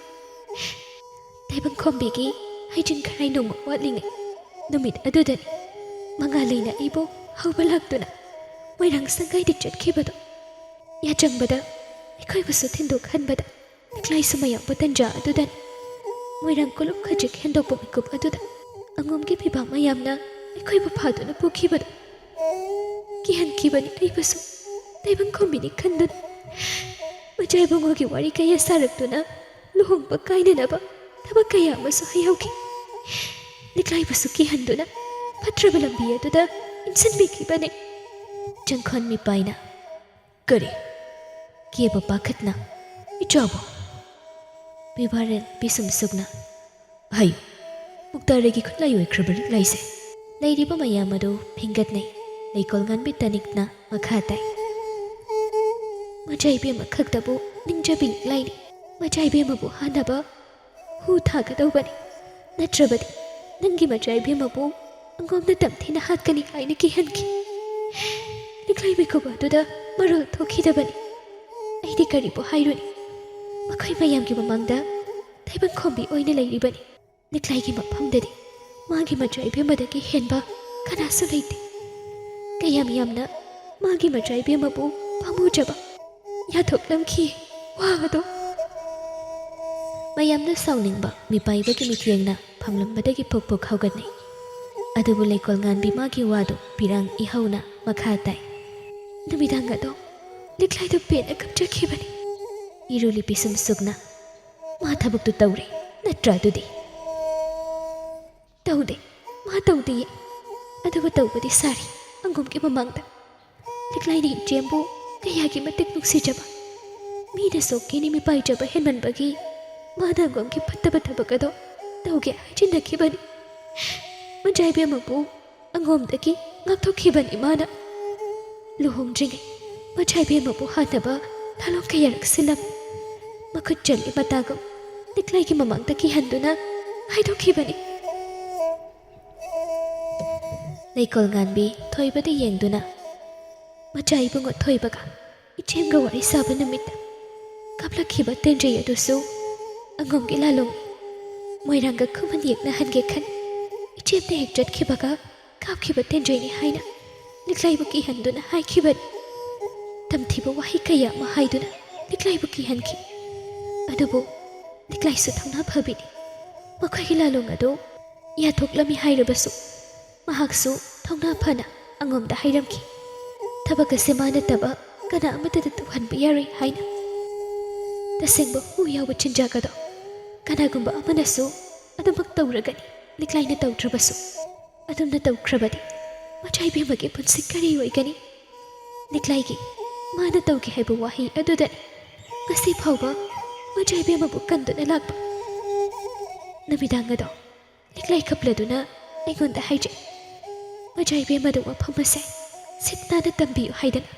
ꯇꯥꯏꯕꯪꯈꯣꯝꯕꯤꯒꯤ ꯍꯩꯖꯤꯡ ꯈꯔꯥꯏ ꯅꯣꯡꯃ ꯋꯥꯠꯂꯤꯉꯩ ꯅꯨꯃꯤꯠ ꯑꯗꯨꯗꯅꯤ ꯃꯉꯥꯂꯩꯅ ꯑꯩꯕꯨ ꯍꯧꯕ ꯂꯥꯛꯇꯨꯅ ꯃꯣꯏꯔꯥꯡ ꯁꯪꯒꯥꯏꯗ ꯆꯠꯈꯤꯕꯗꯣ꯫ ꯌꯥꯆꯪꯕꯗ ꯑꯩꯈꯣꯏꯕꯨꯁꯨ ꯊꯤꯟꯗꯣꯛꯍꯟꯕꯗ ꯂꯤꯛꯂꯥꯏꯁꯨ ꯃꯌꯥꯝꯕ ꯇꯟꯖꯥ ꯑꯗꯨꯗꯅꯤ ꯃꯣꯏꯔꯥꯡ ꯀꯣꯂꯨꯞ ꯈꯖꯤꯛ ꯍꯦꯟꯗꯣꯛꯄ ꯃꯤꯀꯨꯞ ꯑꯗꯨꯗ ꯑꯉꯣꯝꯒꯤ ꯐꯤꯕꯥꯛ ꯃꯌꯥꯝꯅ ꯑꯩꯈꯣꯏꯕꯨ ꯐꯥꯗꯨꯅ ꯄꯨꯈꯤꯕꯗꯣ꯫ ꯀꯤꯍꯟꯈꯤꯕꯅꯤ ꯑꯩꯕꯨꯁꯨ ꯇꯥꯏꯕꯪꯈꯣꯝꯕꯤꯅꯤ ꯈꯟꯗꯨꯅ꯫ ꯃꯆꯥ ꯏꯕꯨꯡꯉꯣꯒꯤ ꯋꯥꯔꯤ ꯀꯌꯥ ꯁꯥꯔꯛꯇꯨꯅ ꯂꯨꯍꯣꯡꯕ ꯀꯥꯏꯅꯅꯕ ꯊꯕꯛ ꯀꯌꯥ ꯑꯃꯁꯨ ꯍꯩꯍꯧꯈꯤ꯫ ꯂꯤꯛꯂꯥꯏꯕꯨꯁꯨ ꯀꯤꯍꯟꯗꯨꯅ ꯐꯠꯇ꯭ꯔꯕ ꯂꯝꯕꯤ ꯑꯗꯨꯗ ꯏꯟꯁꯤꯟꯕꯤꯈꯤꯕꯅꯤ꯫" ꯆꯪꯈꯣꯟ ꯃꯤꯄꯥꯏꯅ, "ꯀꯔꯤ? ꯀꯦꯕ ꯄꯥꯈꯠꯅ ꯏꯆꯥꯕꯨ?" ꯄꯤꯕꯥꯔꯦꯜ ꯄꯤꯁꯨꯝ ꯁꯨꯛꯅ, "ꯍꯥꯏꯌꯨ, ꯃꯨꯛꯇꯥꯔꯩꯒꯤ ꯈꯨꯠꯂꯥꯏ ꯑꯣꯏꯈ꯭ꯔꯕ ꯂꯤꯛꯂꯥꯏꯁꯦ?" ꯂꯩꯔꯤꯕ ꯃꯌꯥꯝ ꯑꯗꯨ ꯐꯤꯡꯒꯠꯅꯩ꯫ ꯂꯩꯀꯣꯜ ꯉꯥꯟꯕꯤ ꯇꯅꯤꯛꯅ ꯃꯈꯥ ꯇꯥꯏ꯫ "ꯃꯆꯥ ꯏꯕꯦꯝꯃ ꯈꯛꯇꯕꯨ ꯅꯤꯡꯖꯕꯤ ꯂꯤꯛꯂꯥꯏꯅꯤ꯫ ꯃꯆꯥ ꯏꯕꯦꯝꯃꯕꯨ ꯍꯥꯠꯅꯕ ꯍꯨ ꯊꯥꯒꯗꯧꯕꯅꯤ꯫ ꯅꯠꯇ꯭ꯔꯕꯗꯤ ꯅꯪꯒꯤ ꯃꯆꯥ ꯏꯕꯦꯝꯃꯕꯨ ꯑꯉꯣꯝꯅ ꯇꯝꯊꯤꯅ ꯍꯥꯠꯀꯅꯤ ꯍꯥꯏꯅ ꯀꯤꯍꯟꯈꯤ꯫ ꯂꯤꯛꯂꯥꯏ ꯃꯤꯀꯨꯞ ꯑꯗꯨꯗ ꯃꯔꯣꯜ ꯊꯣꯛꯈꯤꯗꯕꯅꯤ꯫ ꯑꯩꯗꯤ ꯀꯔꯤꯕꯨ ꯍꯥꯏꯔꯨꯅꯤ? ꯃꯈꯣꯏ ꯃꯌꯥꯝꯒꯤ ꯃꯃꯥꯡꯗ ꯇꯥꯏꯕꯪꯈꯣꯝꯕꯤ ꯑꯣꯏꯅ ꯂꯩꯔꯤꯕꯅꯤ꯫ ꯂꯤꯛꯂꯥꯏꯒꯤ ꯃꯐꯝꯗꯗꯤ ꯃꯥꯒꯤ ꯃꯆꯥ ꯏꯕꯦꯝꯃꯗꯒꯤ ꯍꯦꯟꯕ ꯀꯅꯥꯁꯨ ꯂꯩꯇꯦ꯫ ꯀꯌꯥꯝ ꯌꯥꯝꯅ ꯃꯥꯒꯤ ꯃꯆꯥ ꯏꯕꯦꯝꯃꯕꯨ ꯄꯥꯝꯃꯨꯖꯕ ꯌꯥꯊꯣꯛꯂꯝꯈꯤ ꯋꯥ ꯑꯗꯣ꯫ ꯃꯌꯥꯝꯅ ꯁꯥꯎꯅꯤꯡꯕ ꯃꯤꯄꯥꯏꯕꯒꯤ ꯃꯤꯠꯌꯦꯡꯅ ꯐꯝꯂꯝꯕꯗꯒꯤ ꯄꯣꯛ ꯄꯣꯛ ꯍꯧꯒꯠꯅꯩ꯫ ꯑꯗꯨꯕꯨ ꯂꯩꯀꯣꯜ ꯉꯥꯟꯕꯤ ꯃꯥꯒꯤ ꯋꯥꯗꯨ ꯄꯤꯔꯥꯡ ꯏꯍꯧꯅ ꯃꯈꯥ ꯇꯥꯏ꯫ ꯅꯨꯃꯤꯗꯥꯡ ꯑꯗꯣ ꯂꯤꯛꯂꯥꯏꯗꯨ ꯄꯦꯟꯅ ꯀꯞꯆꯈꯤꯕꯅꯤ꯫ ꯏꯔꯨ ꯂꯤꯄꯤ ꯁꯨꯝ ꯁꯨꯛꯅ ꯃꯥ ꯊꯕꯛꯇꯨ ꯇꯧꯔꯦ ꯅꯠꯇ꯭ꯔꯥ ꯑꯗꯨꯗꯤ? ꯇꯧꯗꯦ, ꯃꯥ ꯇꯧꯗꯦꯌꯦ꯫ ꯑꯗꯨꯕꯨ ꯇꯧꯕꯗꯤ ꯁꯥꯔꯤ ꯑꯉꯣꯝꯒꯤ ꯃꯃꯥꯡꯗ꯫ ꯂꯤꯛꯂꯥꯏꯅ ꯏꯆꯦꯝꯕꯨ ꯀꯌꯥꯒꯤ ꯃꯇꯤꯛ ꯅꯨꯡꯁꯤꯖꯕ꯫ ꯃꯤꯅ ꯁꯣꯛꯀꯦꯅ ꯃꯤꯄꯥꯏꯖꯕ ꯍꯦꯟꯃꯟꯕꯒꯤ ꯃꯥꯅ ꯑꯉꯣꯝꯒꯤ ꯐꯠꯇꯕ ꯊꯕꯛ ꯑꯗꯣ ꯇꯧꯒꯦ ꯍꯥꯏꯖꯤꯟꯅꯈꯤꯕꯅꯤ꯫ ꯃꯆꯥ ꯏꯕꯦꯝꯃꯕꯨ ꯑꯉꯣꯝꯗꯒꯤ ꯉꯥꯛꯊꯣꯛꯈꯤꯕꯅꯤ ꯃꯥꯅ꯫ ꯂꯨꯍꯣꯡꯗ꯭ꯔꯤꯉꯩ ꯃꯆꯥ ꯏꯕꯦꯝꯃꯕꯨ ꯍꯥꯠꯅꯕ ꯂꯥꯂꯣꯡ ꯀꯌꯥꯔꯛ ꯁꯤꯜꯂꯝꯃꯤ꯫ ꯃꯈꯨꯠ ꯆꯠꯂꯤ ꯃꯇꯥꯒꯨꯝ ꯂꯤꯛꯂꯥꯏꯒꯤ ꯃꯃꯥꯡꯗ ꯀꯤꯍꯟꯗꯨꯅ ꯍꯥꯏꯗꯣꯛꯈꯤꯕꯅꯤ꯫ ꯂꯩꯀꯣꯜ ꯉꯥꯟꯕꯤ ꯊꯣꯏꯕꯗ ꯌꯦꯡꯗꯨꯅ, ꯃꯆꯥ ꯏꯕꯨꯡꯉꯣ ꯊꯣꯏꯕꯒ ꯏꯆꯦꯝꯒ ꯋꯥꯔꯤ ꯁꯥꯕ ꯅꯨꯃꯤꯠꯇ ꯀꯥꯞꯂꯛꯈꯤꯕ ꯇꯦꯟꯖꯩ ꯑꯗꯨꯁꯨ ꯑꯉꯣꯝꯒꯤ ꯂꯥꯂꯣꯡꯅꯤ꯫ ꯃꯣꯏꯔꯥꯡꯒ ꯈꯨꯃꯟ ꯌꯦꯛꯅꯍꯟꯒꯦ ꯈꯟ ꯏꯆꯦꯝꯅ ꯍꯦꯛ ꯆꯠꯈꯤꯕꯒ ꯀꯥꯞꯈꯤꯕ ꯇꯦꯟꯖꯩꯅꯤ ꯍꯥꯏꯅ ꯂꯤꯛꯂꯥꯏꯕꯨ ꯀꯤꯍꯟꯗꯨꯅ ꯍꯥꯏꯈꯤꯕꯅꯤ꯫ ꯇꯝꯊꯤꯕ ꯋꯥꯍꯩ ꯀꯌꯥ ꯑꯃ ꯍꯥꯏꯗꯨꯅ ꯂꯤꯛꯂꯥꯏꯕꯨ ꯀꯤꯍꯟꯈꯤ꯫ ꯑꯗꯨꯕꯨ ꯂꯤꯛꯂꯥꯏꯁꯨ ꯊꯧꯅꯥ ꯐꯕꯤꯅꯤ꯫ ꯃꯈꯣꯏꯒꯤ ꯂꯥꯂꯣꯡ ꯑꯗꯨ ꯌꯥꯊꯣꯛꯂꯝꯃꯤ ꯍꯥꯏꯔꯕꯁꯨ ꯃꯍꯥꯛꯁꯨ ꯊꯧꯅꯥ ꯐꯅ ꯑꯉꯣꯝꯗ ꯍꯥꯏꯔꯝꯈꯤ, ꯊꯕꯛ ꯑꯁꯤ ꯃꯥ ꯅꯠꯇꯕ ꯀꯅꯥ ꯑꯃꯠꯇꯗ ꯇꯧꯍꯟꯕ ꯌꯥꯔꯣꯏ ꯍꯥꯏꯅ꯫ ꯇꯁꯦꯡꯕ ꯍꯨ ꯌꯥꯎꯕ ꯆꯤꯟꯖꯥꯛ ꯑꯗꯣ ꯀꯅꯥꯒꯨꯝꯕ ꯑꯃꯅꯁꯨ ꯑꯗꯨꯃꯛ ꯇꯧꯔꯒꯅꯤ꯫ ꯂꯤꯛꯂꯥꯏꯅ ꯇꯧꯗ꯭ꯔꯕꯁꯨ ꯑꯗꯨꯝꯅ ꯇꯧꯈ꯭ꯔꯕꯗꯤ ꯃꯆꯥ ꯏꯕꯦꯝꯃꯒꯤ ꯄꯨꯟꯁꯤ ꯀꯔꯤ ꯑꯣꯏꯒꯅꯤ? ꯂꯤꯛꯂꯥꯏꯒꯤ ꯃꯥꯅ ꯇꯧꯒꯦ ꯍꯥꯏꯕ ꯋꯥꯍꯩ ꯑꯗꯨꯗꯅꯤ ꯉꯁꯤ ꯐꯥꯎꯕ ꯃꯆꯥ ꯏꯕꯦꯝꯃꯕꯨ ꯀꯟꯗꯨꯅ ꯂꯥꯛꯄ꯫ ꯅꯨꯃꯤꯗꯥꯡ ꯑꯗꯣ ꯂꯤꯛꯂꯥꯏ ꯈꯞꯂꯗꯨꯅ ꯑꯩꯉꯣꯟꯗ ꯍꯥꯏꯖꯩ, ꯃꯆꯥ ꯏꯕꯦꯝꯃꯗ ꯋꯥꯐꯝ ꯑꯁꯦ ꯁꯤꯠ ꯅꯥꯟꯅ ꯇꯝꯕꯤꯌꯨ ꯍꯥꯏꯗꯅ꯫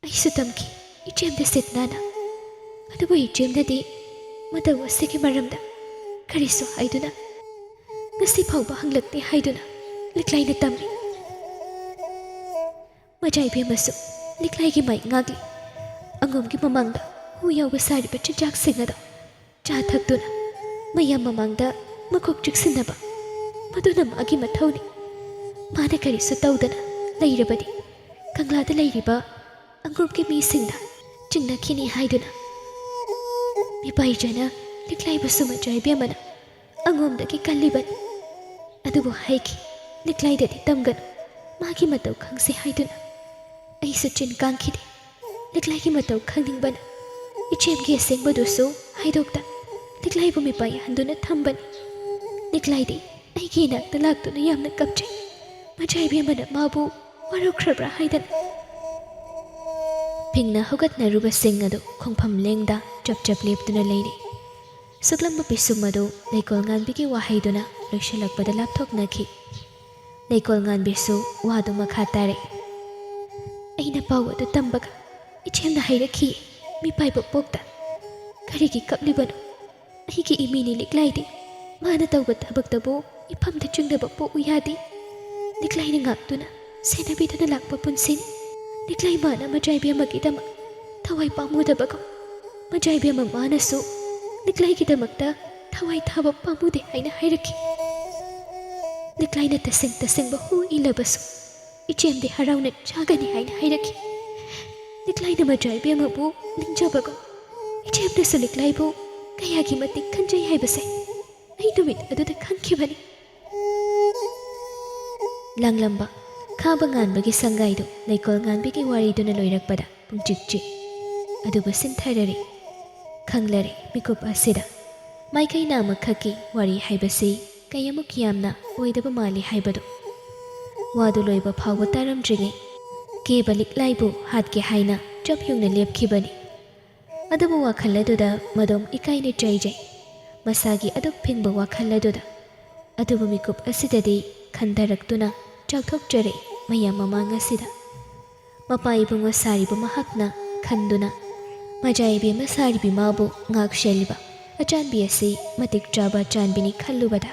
ꯑꯩꯁꯨ ꯇꯝꯈꯤ ꯏꯆꯦꯝꯗ ꯁꯤꯠ ꯅꯥꯟꯅ꯫ ꯑꯗꯨꯕꯨ ꯏꯆꯦꯝꯅꯗꯤ ꯃꯇꯧ ꯑꯁꯤꯒꯤ ꯃꯔꯝꯗ ꯀꯔꯤꯁꯨ ꯍꯥꯏꯗꯨꯅ ꯉꯁꯤ ꯐꯥꯎꯕ ꯍꯪꯂꯛꯇꯦ ꯍꯥꯏꯗꯨꯅ ꯂꯤꯛꯂꯥꯏꯅ ꯇꯝꯃꯤ꯫ ꯃꯆꯥ ꯏꯕꯦꯝꯃꯁꯨ ꯂꯤꯛꯂꯥꯏꯒꯤ ꯃꯥꯏ ꯉꯥꯛꯂꯤ꯫ ꯑꯉꯣꯝꯒꯤ ꯃꯃꯥꯡꯗ ꯍꯨ ꯌꯥꯎꯕ ꯁꯥꯔꯤꯕ ꯆꯤꯟꯖꯥꯛꯁꯤꯡ ꯑꯗꯣ ꯆꯥ ꯊꯛꯇꯨꯅ ꯃꯌꯥꯝ ꯃꯃꯥꯡꯗ ꯃꯀꯣꯛ ꯆꯤꯛꯁꯤꯟꯅꯕ ꯃꯗꯨꯅ ꯃꯥꯒꯤ ꯃꯊꯧꯅꯤ꯫ ꯃꯥꯅ ꯀꯔꯤꯁꯨ ꯇꯧꯗꯅ ꯂꯩꯔꯕꯗꯤ ꯀꯪꯂꯥꯗ ꯂꯩꯔꯤꯕ ꯑꯉꯣꯝꯒꯤ ꯃꯤꯁꯤꯡꯅ ꯆꯤꯡꯅꯈꯤꯅꯤ ꯍꯥꯏꯗꯨꯅ ꯃꯤꯄꯥꯏꯖꯅ ꯂꯤꯛꯂꯥꯏꯕꯨꯁꯨ ꯃꯆꯥ ꯏꯕꯦꯝꯃꯅ ꯑꯉꯣꯝꯗꯒꯤ ꯀꯜꯂꯤꯕꯅꯤ꯫ ꯑꯗꯨꯕꯨ ꯍꯥꯏꯈꯤ, ꯂꯤꯛꯂꯥꯏꯗꯗꯤ ꯇꯝꯒꯅꯨ, ꯃꯥꯒꯤ ꯃꯇꯧ ꯈꯪꯁꯤ ꯍꯥꯏꯗꯨꯅ꯫ ꯑꯩꯁꯨ ꯆꯤꯟ ꯀꯥꯡꯈꯤꯗꯦ꯫ ꯂꯤꯛꯂꯥꯏꯒꯤ ꯃꯇꯧ ꯈꯪꯅꯤꯡꯕꯅ ꯏꯆꯦꯝꯒꯤ ꯑꯁꯦꯡꯕꯗꯨꯁꯨ ꯍꯥꯏꯗꯣꯛꯇ ꯂꯤꯛꯂꯥꯏꯕꯨ ꯃꯤꯄꯥꯏꯍꯟꯗꯨꯅ ꯊꯝꯕꯅꯤ꯫ ꯂꯤꯛꯂꯥꯏꯗꯤ ꯑꯩꯒꯤ ꯏꯅꯥꯛꯇ ꯂꯥꯛꯇꯨꯅ ꯌꯥꯝꯅ ꯀꯞꯆꯩ꯫ ꯃꯆꯥ ꯏꯕꯦꯝꯃꯅ ꯃꯥꯕꯨ ꯋꯥꯔꯧꯈ꯭ꯔꯕ꯭ꯔꯥ ꯍꯥꯏꯗꯅ꯫ ꯐꯤꯡꯅ ꯍꯧꯒꯠꯅꯔꯨꯕꯁꯤꯡ ꯑꯗꯨ ꯈꯣꯡꯐꯝ ꯂꯦꯡꯗ ꯆꯞ ꯆꯞ ꯂꯦꯞꯇꯨꯅ ꯂꯩꯔꯤ꯫ ꯁꯨꯛꯂꯝꯕ ꯄꯤꯁꯨꯝ ꯑꯗꯨ ꯂꯩꯀꯣꯜ ꯉꯥꯟꯕꯤꯒꯤ ꯋꯥꯍꯩꯗꯨꯅ ꯂꯣꯏꯁꯤꯜꯂꯛꯄꯗ ꯂꯥꯞꯊꯣꯛꯅꯈꯤ꯫ ꯂꯩꯀꯣꯜ ꯉꯥꯟꯕꯤꯁꯨ ꯋꯥꯗꯨ ꯃꯈꯥ ꯇꯥꯔꯛꯏ꯫ ꯑꯩꯅ ꯄꯥꯎ ꯑꯗꯨ ꯇꯝꯕꯒ ꯏꯆꯦꯝꯅ ꯍꯥꯏꯔꯛꯈꯤ, ꯃꯤꯄꯥꯏꯕ ꯄꯣꯛꯇ꯫ ꯀꯔꯤꯒꯤ ꯀꯞꯂꯤꯕꯅꯣ? ꯑꯩꯒꯤ ꯏꯃꯤꯅꯤ ꯂꯤꯛꯂꯥꯏꯗꯤ꯫ ꯃꯥꯅ ꯇꯧꯕ ꯊꯕꯛꯇꯕꯨ ꯏꯐꯝꯗ ꯆꯤꯡꯅꯕ ꯄꯣꯛꯎ ꯌꯥꯗꯦ꯫ ꯂꯤꯛꯂꯥꯏꯅ ꯉꯥꯛꯇꯨꯅ ꯁꯦꯟꯅꯕꯤꯗꯨꯅ ꯂꯥꯛꯄ ꯄꯨꯟꯁꯤꯅꯤ꯫ ꯂꯤꯛꯂꯥꯏ ꯃꯥꯅ ꯃꯆꯥ ꯏꯕꯦꯝꯃꯒꯤꯗꯃꯛ ꯊꯋꯥꯏ ꯄꯥꯝꯃꯨꯗꯕꯒꯨꯝ ꯃꯆꯥ ꯏꯕꯦꯝꯃ ꯃꯥꯅꯁꯨ ꯂꯤꯛꯂꯥꯏꯒꯤꯗꯃꯛꯇ ꯊꯋꯥꯏ ꯊꯥꯕ ꯄꯥꯝꯃꯨꯗꯦ ꯍꯥꯏꯅ ꯍꯥꯏꯔꯛꯈꯤ꯫ ꯂꯤꯛꯂꯥꯏꯅ ꯇꯁꯦꯡ ꯇꯁꯦꯡꯕ ꯍꯨ ꯏꯜꯂꯕꯁꯨ ꯏꯆꯦꯝꯗꯤ ꯍꯔꯥꯎꯅ ꯆꯥꯒꯅꯤ ꯍꯥꯏꯅ ꯍꯥꯏꯔꯛꯈꯤ꯫ ꯂꯤꯛꯂꯥꯏꯅ ꯃꯆꯥ ꯏꯕꯦꯝꯃꯕꯨ ꯅꯤꯡꯖꯕꯒꯨꯝ ꯏꯆꯦꯝꯅꯁꯨ ꯂꯤꯛꯂꯥꯏꯕꯨ ꯀꯌꯥꯒꯤ ꯃꯇꯤꯛ ꯈꯟꯖꯩ ꯍꯥꯏꯕꯁꯦ ꯑꯩ ꯅꯨꯃꯤꯠ ꯑꯗꯨꯗ ꯈꯪꯈꯤꯕꯅꯤ꯫ ꯂꯥꯡꯂꯝꯕ ꯈꯥꯕ ꯉꯥꯟꯕꯒꯤ ꯁꯪꯒꯥꯏꯗꯨ ꯂꯩꯀꯣꯜ ꯉꯥꯟꯕꯤꯒꯤ ꯋꯥꯔꯤꯗꯨꯅ ꯂꯣꯏꯔꯛꯄꯗ ꯄꯨꯡꯆꯤꯛ ꯆꯤꯛ꯫ ꯑꯗꯨꯕꯨ ꯁꯤꯟꯊꯔꯔꯦ, ꯈꯪꯂꯔꯦ ꯃꯤꯀꯨꯞ ꯑꯁꯤꯗ꯫ ꯃꯥꯏꯀꯩ ꯅꯥꯃꯈꯛꯀꯤ ꯋꯥꯔꯤ ꯍꯥꯏꯕꯁꯤ ꯀꯌꯥꯃꯨꯛ ꯌꯥꯝꯅ ꯑꯣꯏꯗꯕ ꯃꯥꯜꯂꯤ ꯍꯥꯏꯕꯗꯨ꯫ ꯋꯥꯗꯨ ꯂꯣꯏꯕ ꯐꯥꯎꯕ ꯇꯥꯔꯝꯗ꯭ꯔꯤꯉꯩ ꯀꯦꯕ ꯂꯤꯛꯂꯥꯏꯕꯨ ꯍꯥꯠꯀꯦ ꯍꯥꯏꯅ ꯆꯞ ꯌꯨꯡꯅ ꯂꯦꯞꯈꯤꯕꯅꯤ꯫ ꯑꯗꯨꯕꯨ ꯋꯥꯈꯜ ꯑꯗꯨꯗ ꯃꯗꯣꯝ ꯏꯀꯥꯏꯅ ꯆꯩꯖꯩ꯫ ꯃꯁꯥꯒꯤ ꯑꯗꯨꯛ ꯐꯤꯡꯕ ꯋꯥꯈꯜ ꯑꯗꯨꯗ꯫ ꯑꯗꯨꯕꯨ ꯃꯤꯀꯨꯞ ꯑꯁꯤꯗꯗꯤ ꯈꯟꯊꯔꯛꯇꯨꯅ ꯆꯥꯎꯊꯣꯛꯆꯔꯛꯏ ꯃꯌꯥꯝ ꯃꯃꯥꯡ ꯑꯁꯤꯗ꯫ ꯃꯄꯥ ꯏꯕꯨꯡꯉꯣ ꯁꯥꯔꯤꯕ ꯃꯍꯥꯛꯅ ꯈꯟꯗꯨꯅ ꯃꯖꯥ ꯏꯕꯦꯝꯃ ꯁꯥꯔꯤꯕꯤ ꯃꯥꯕꯨ ꯉꯥꯛ ꯁꯦꯜꯂꯤꯕ ꯑꯆꯥꯟꯕꯤ ꯑꯁꯤ ꯃꯇꯤꯛ ꯆꯥꯕ ꯑꯆꯥꯟꯕꯤꯅꯤ ꯈꯜꯂꯨꯕꯗ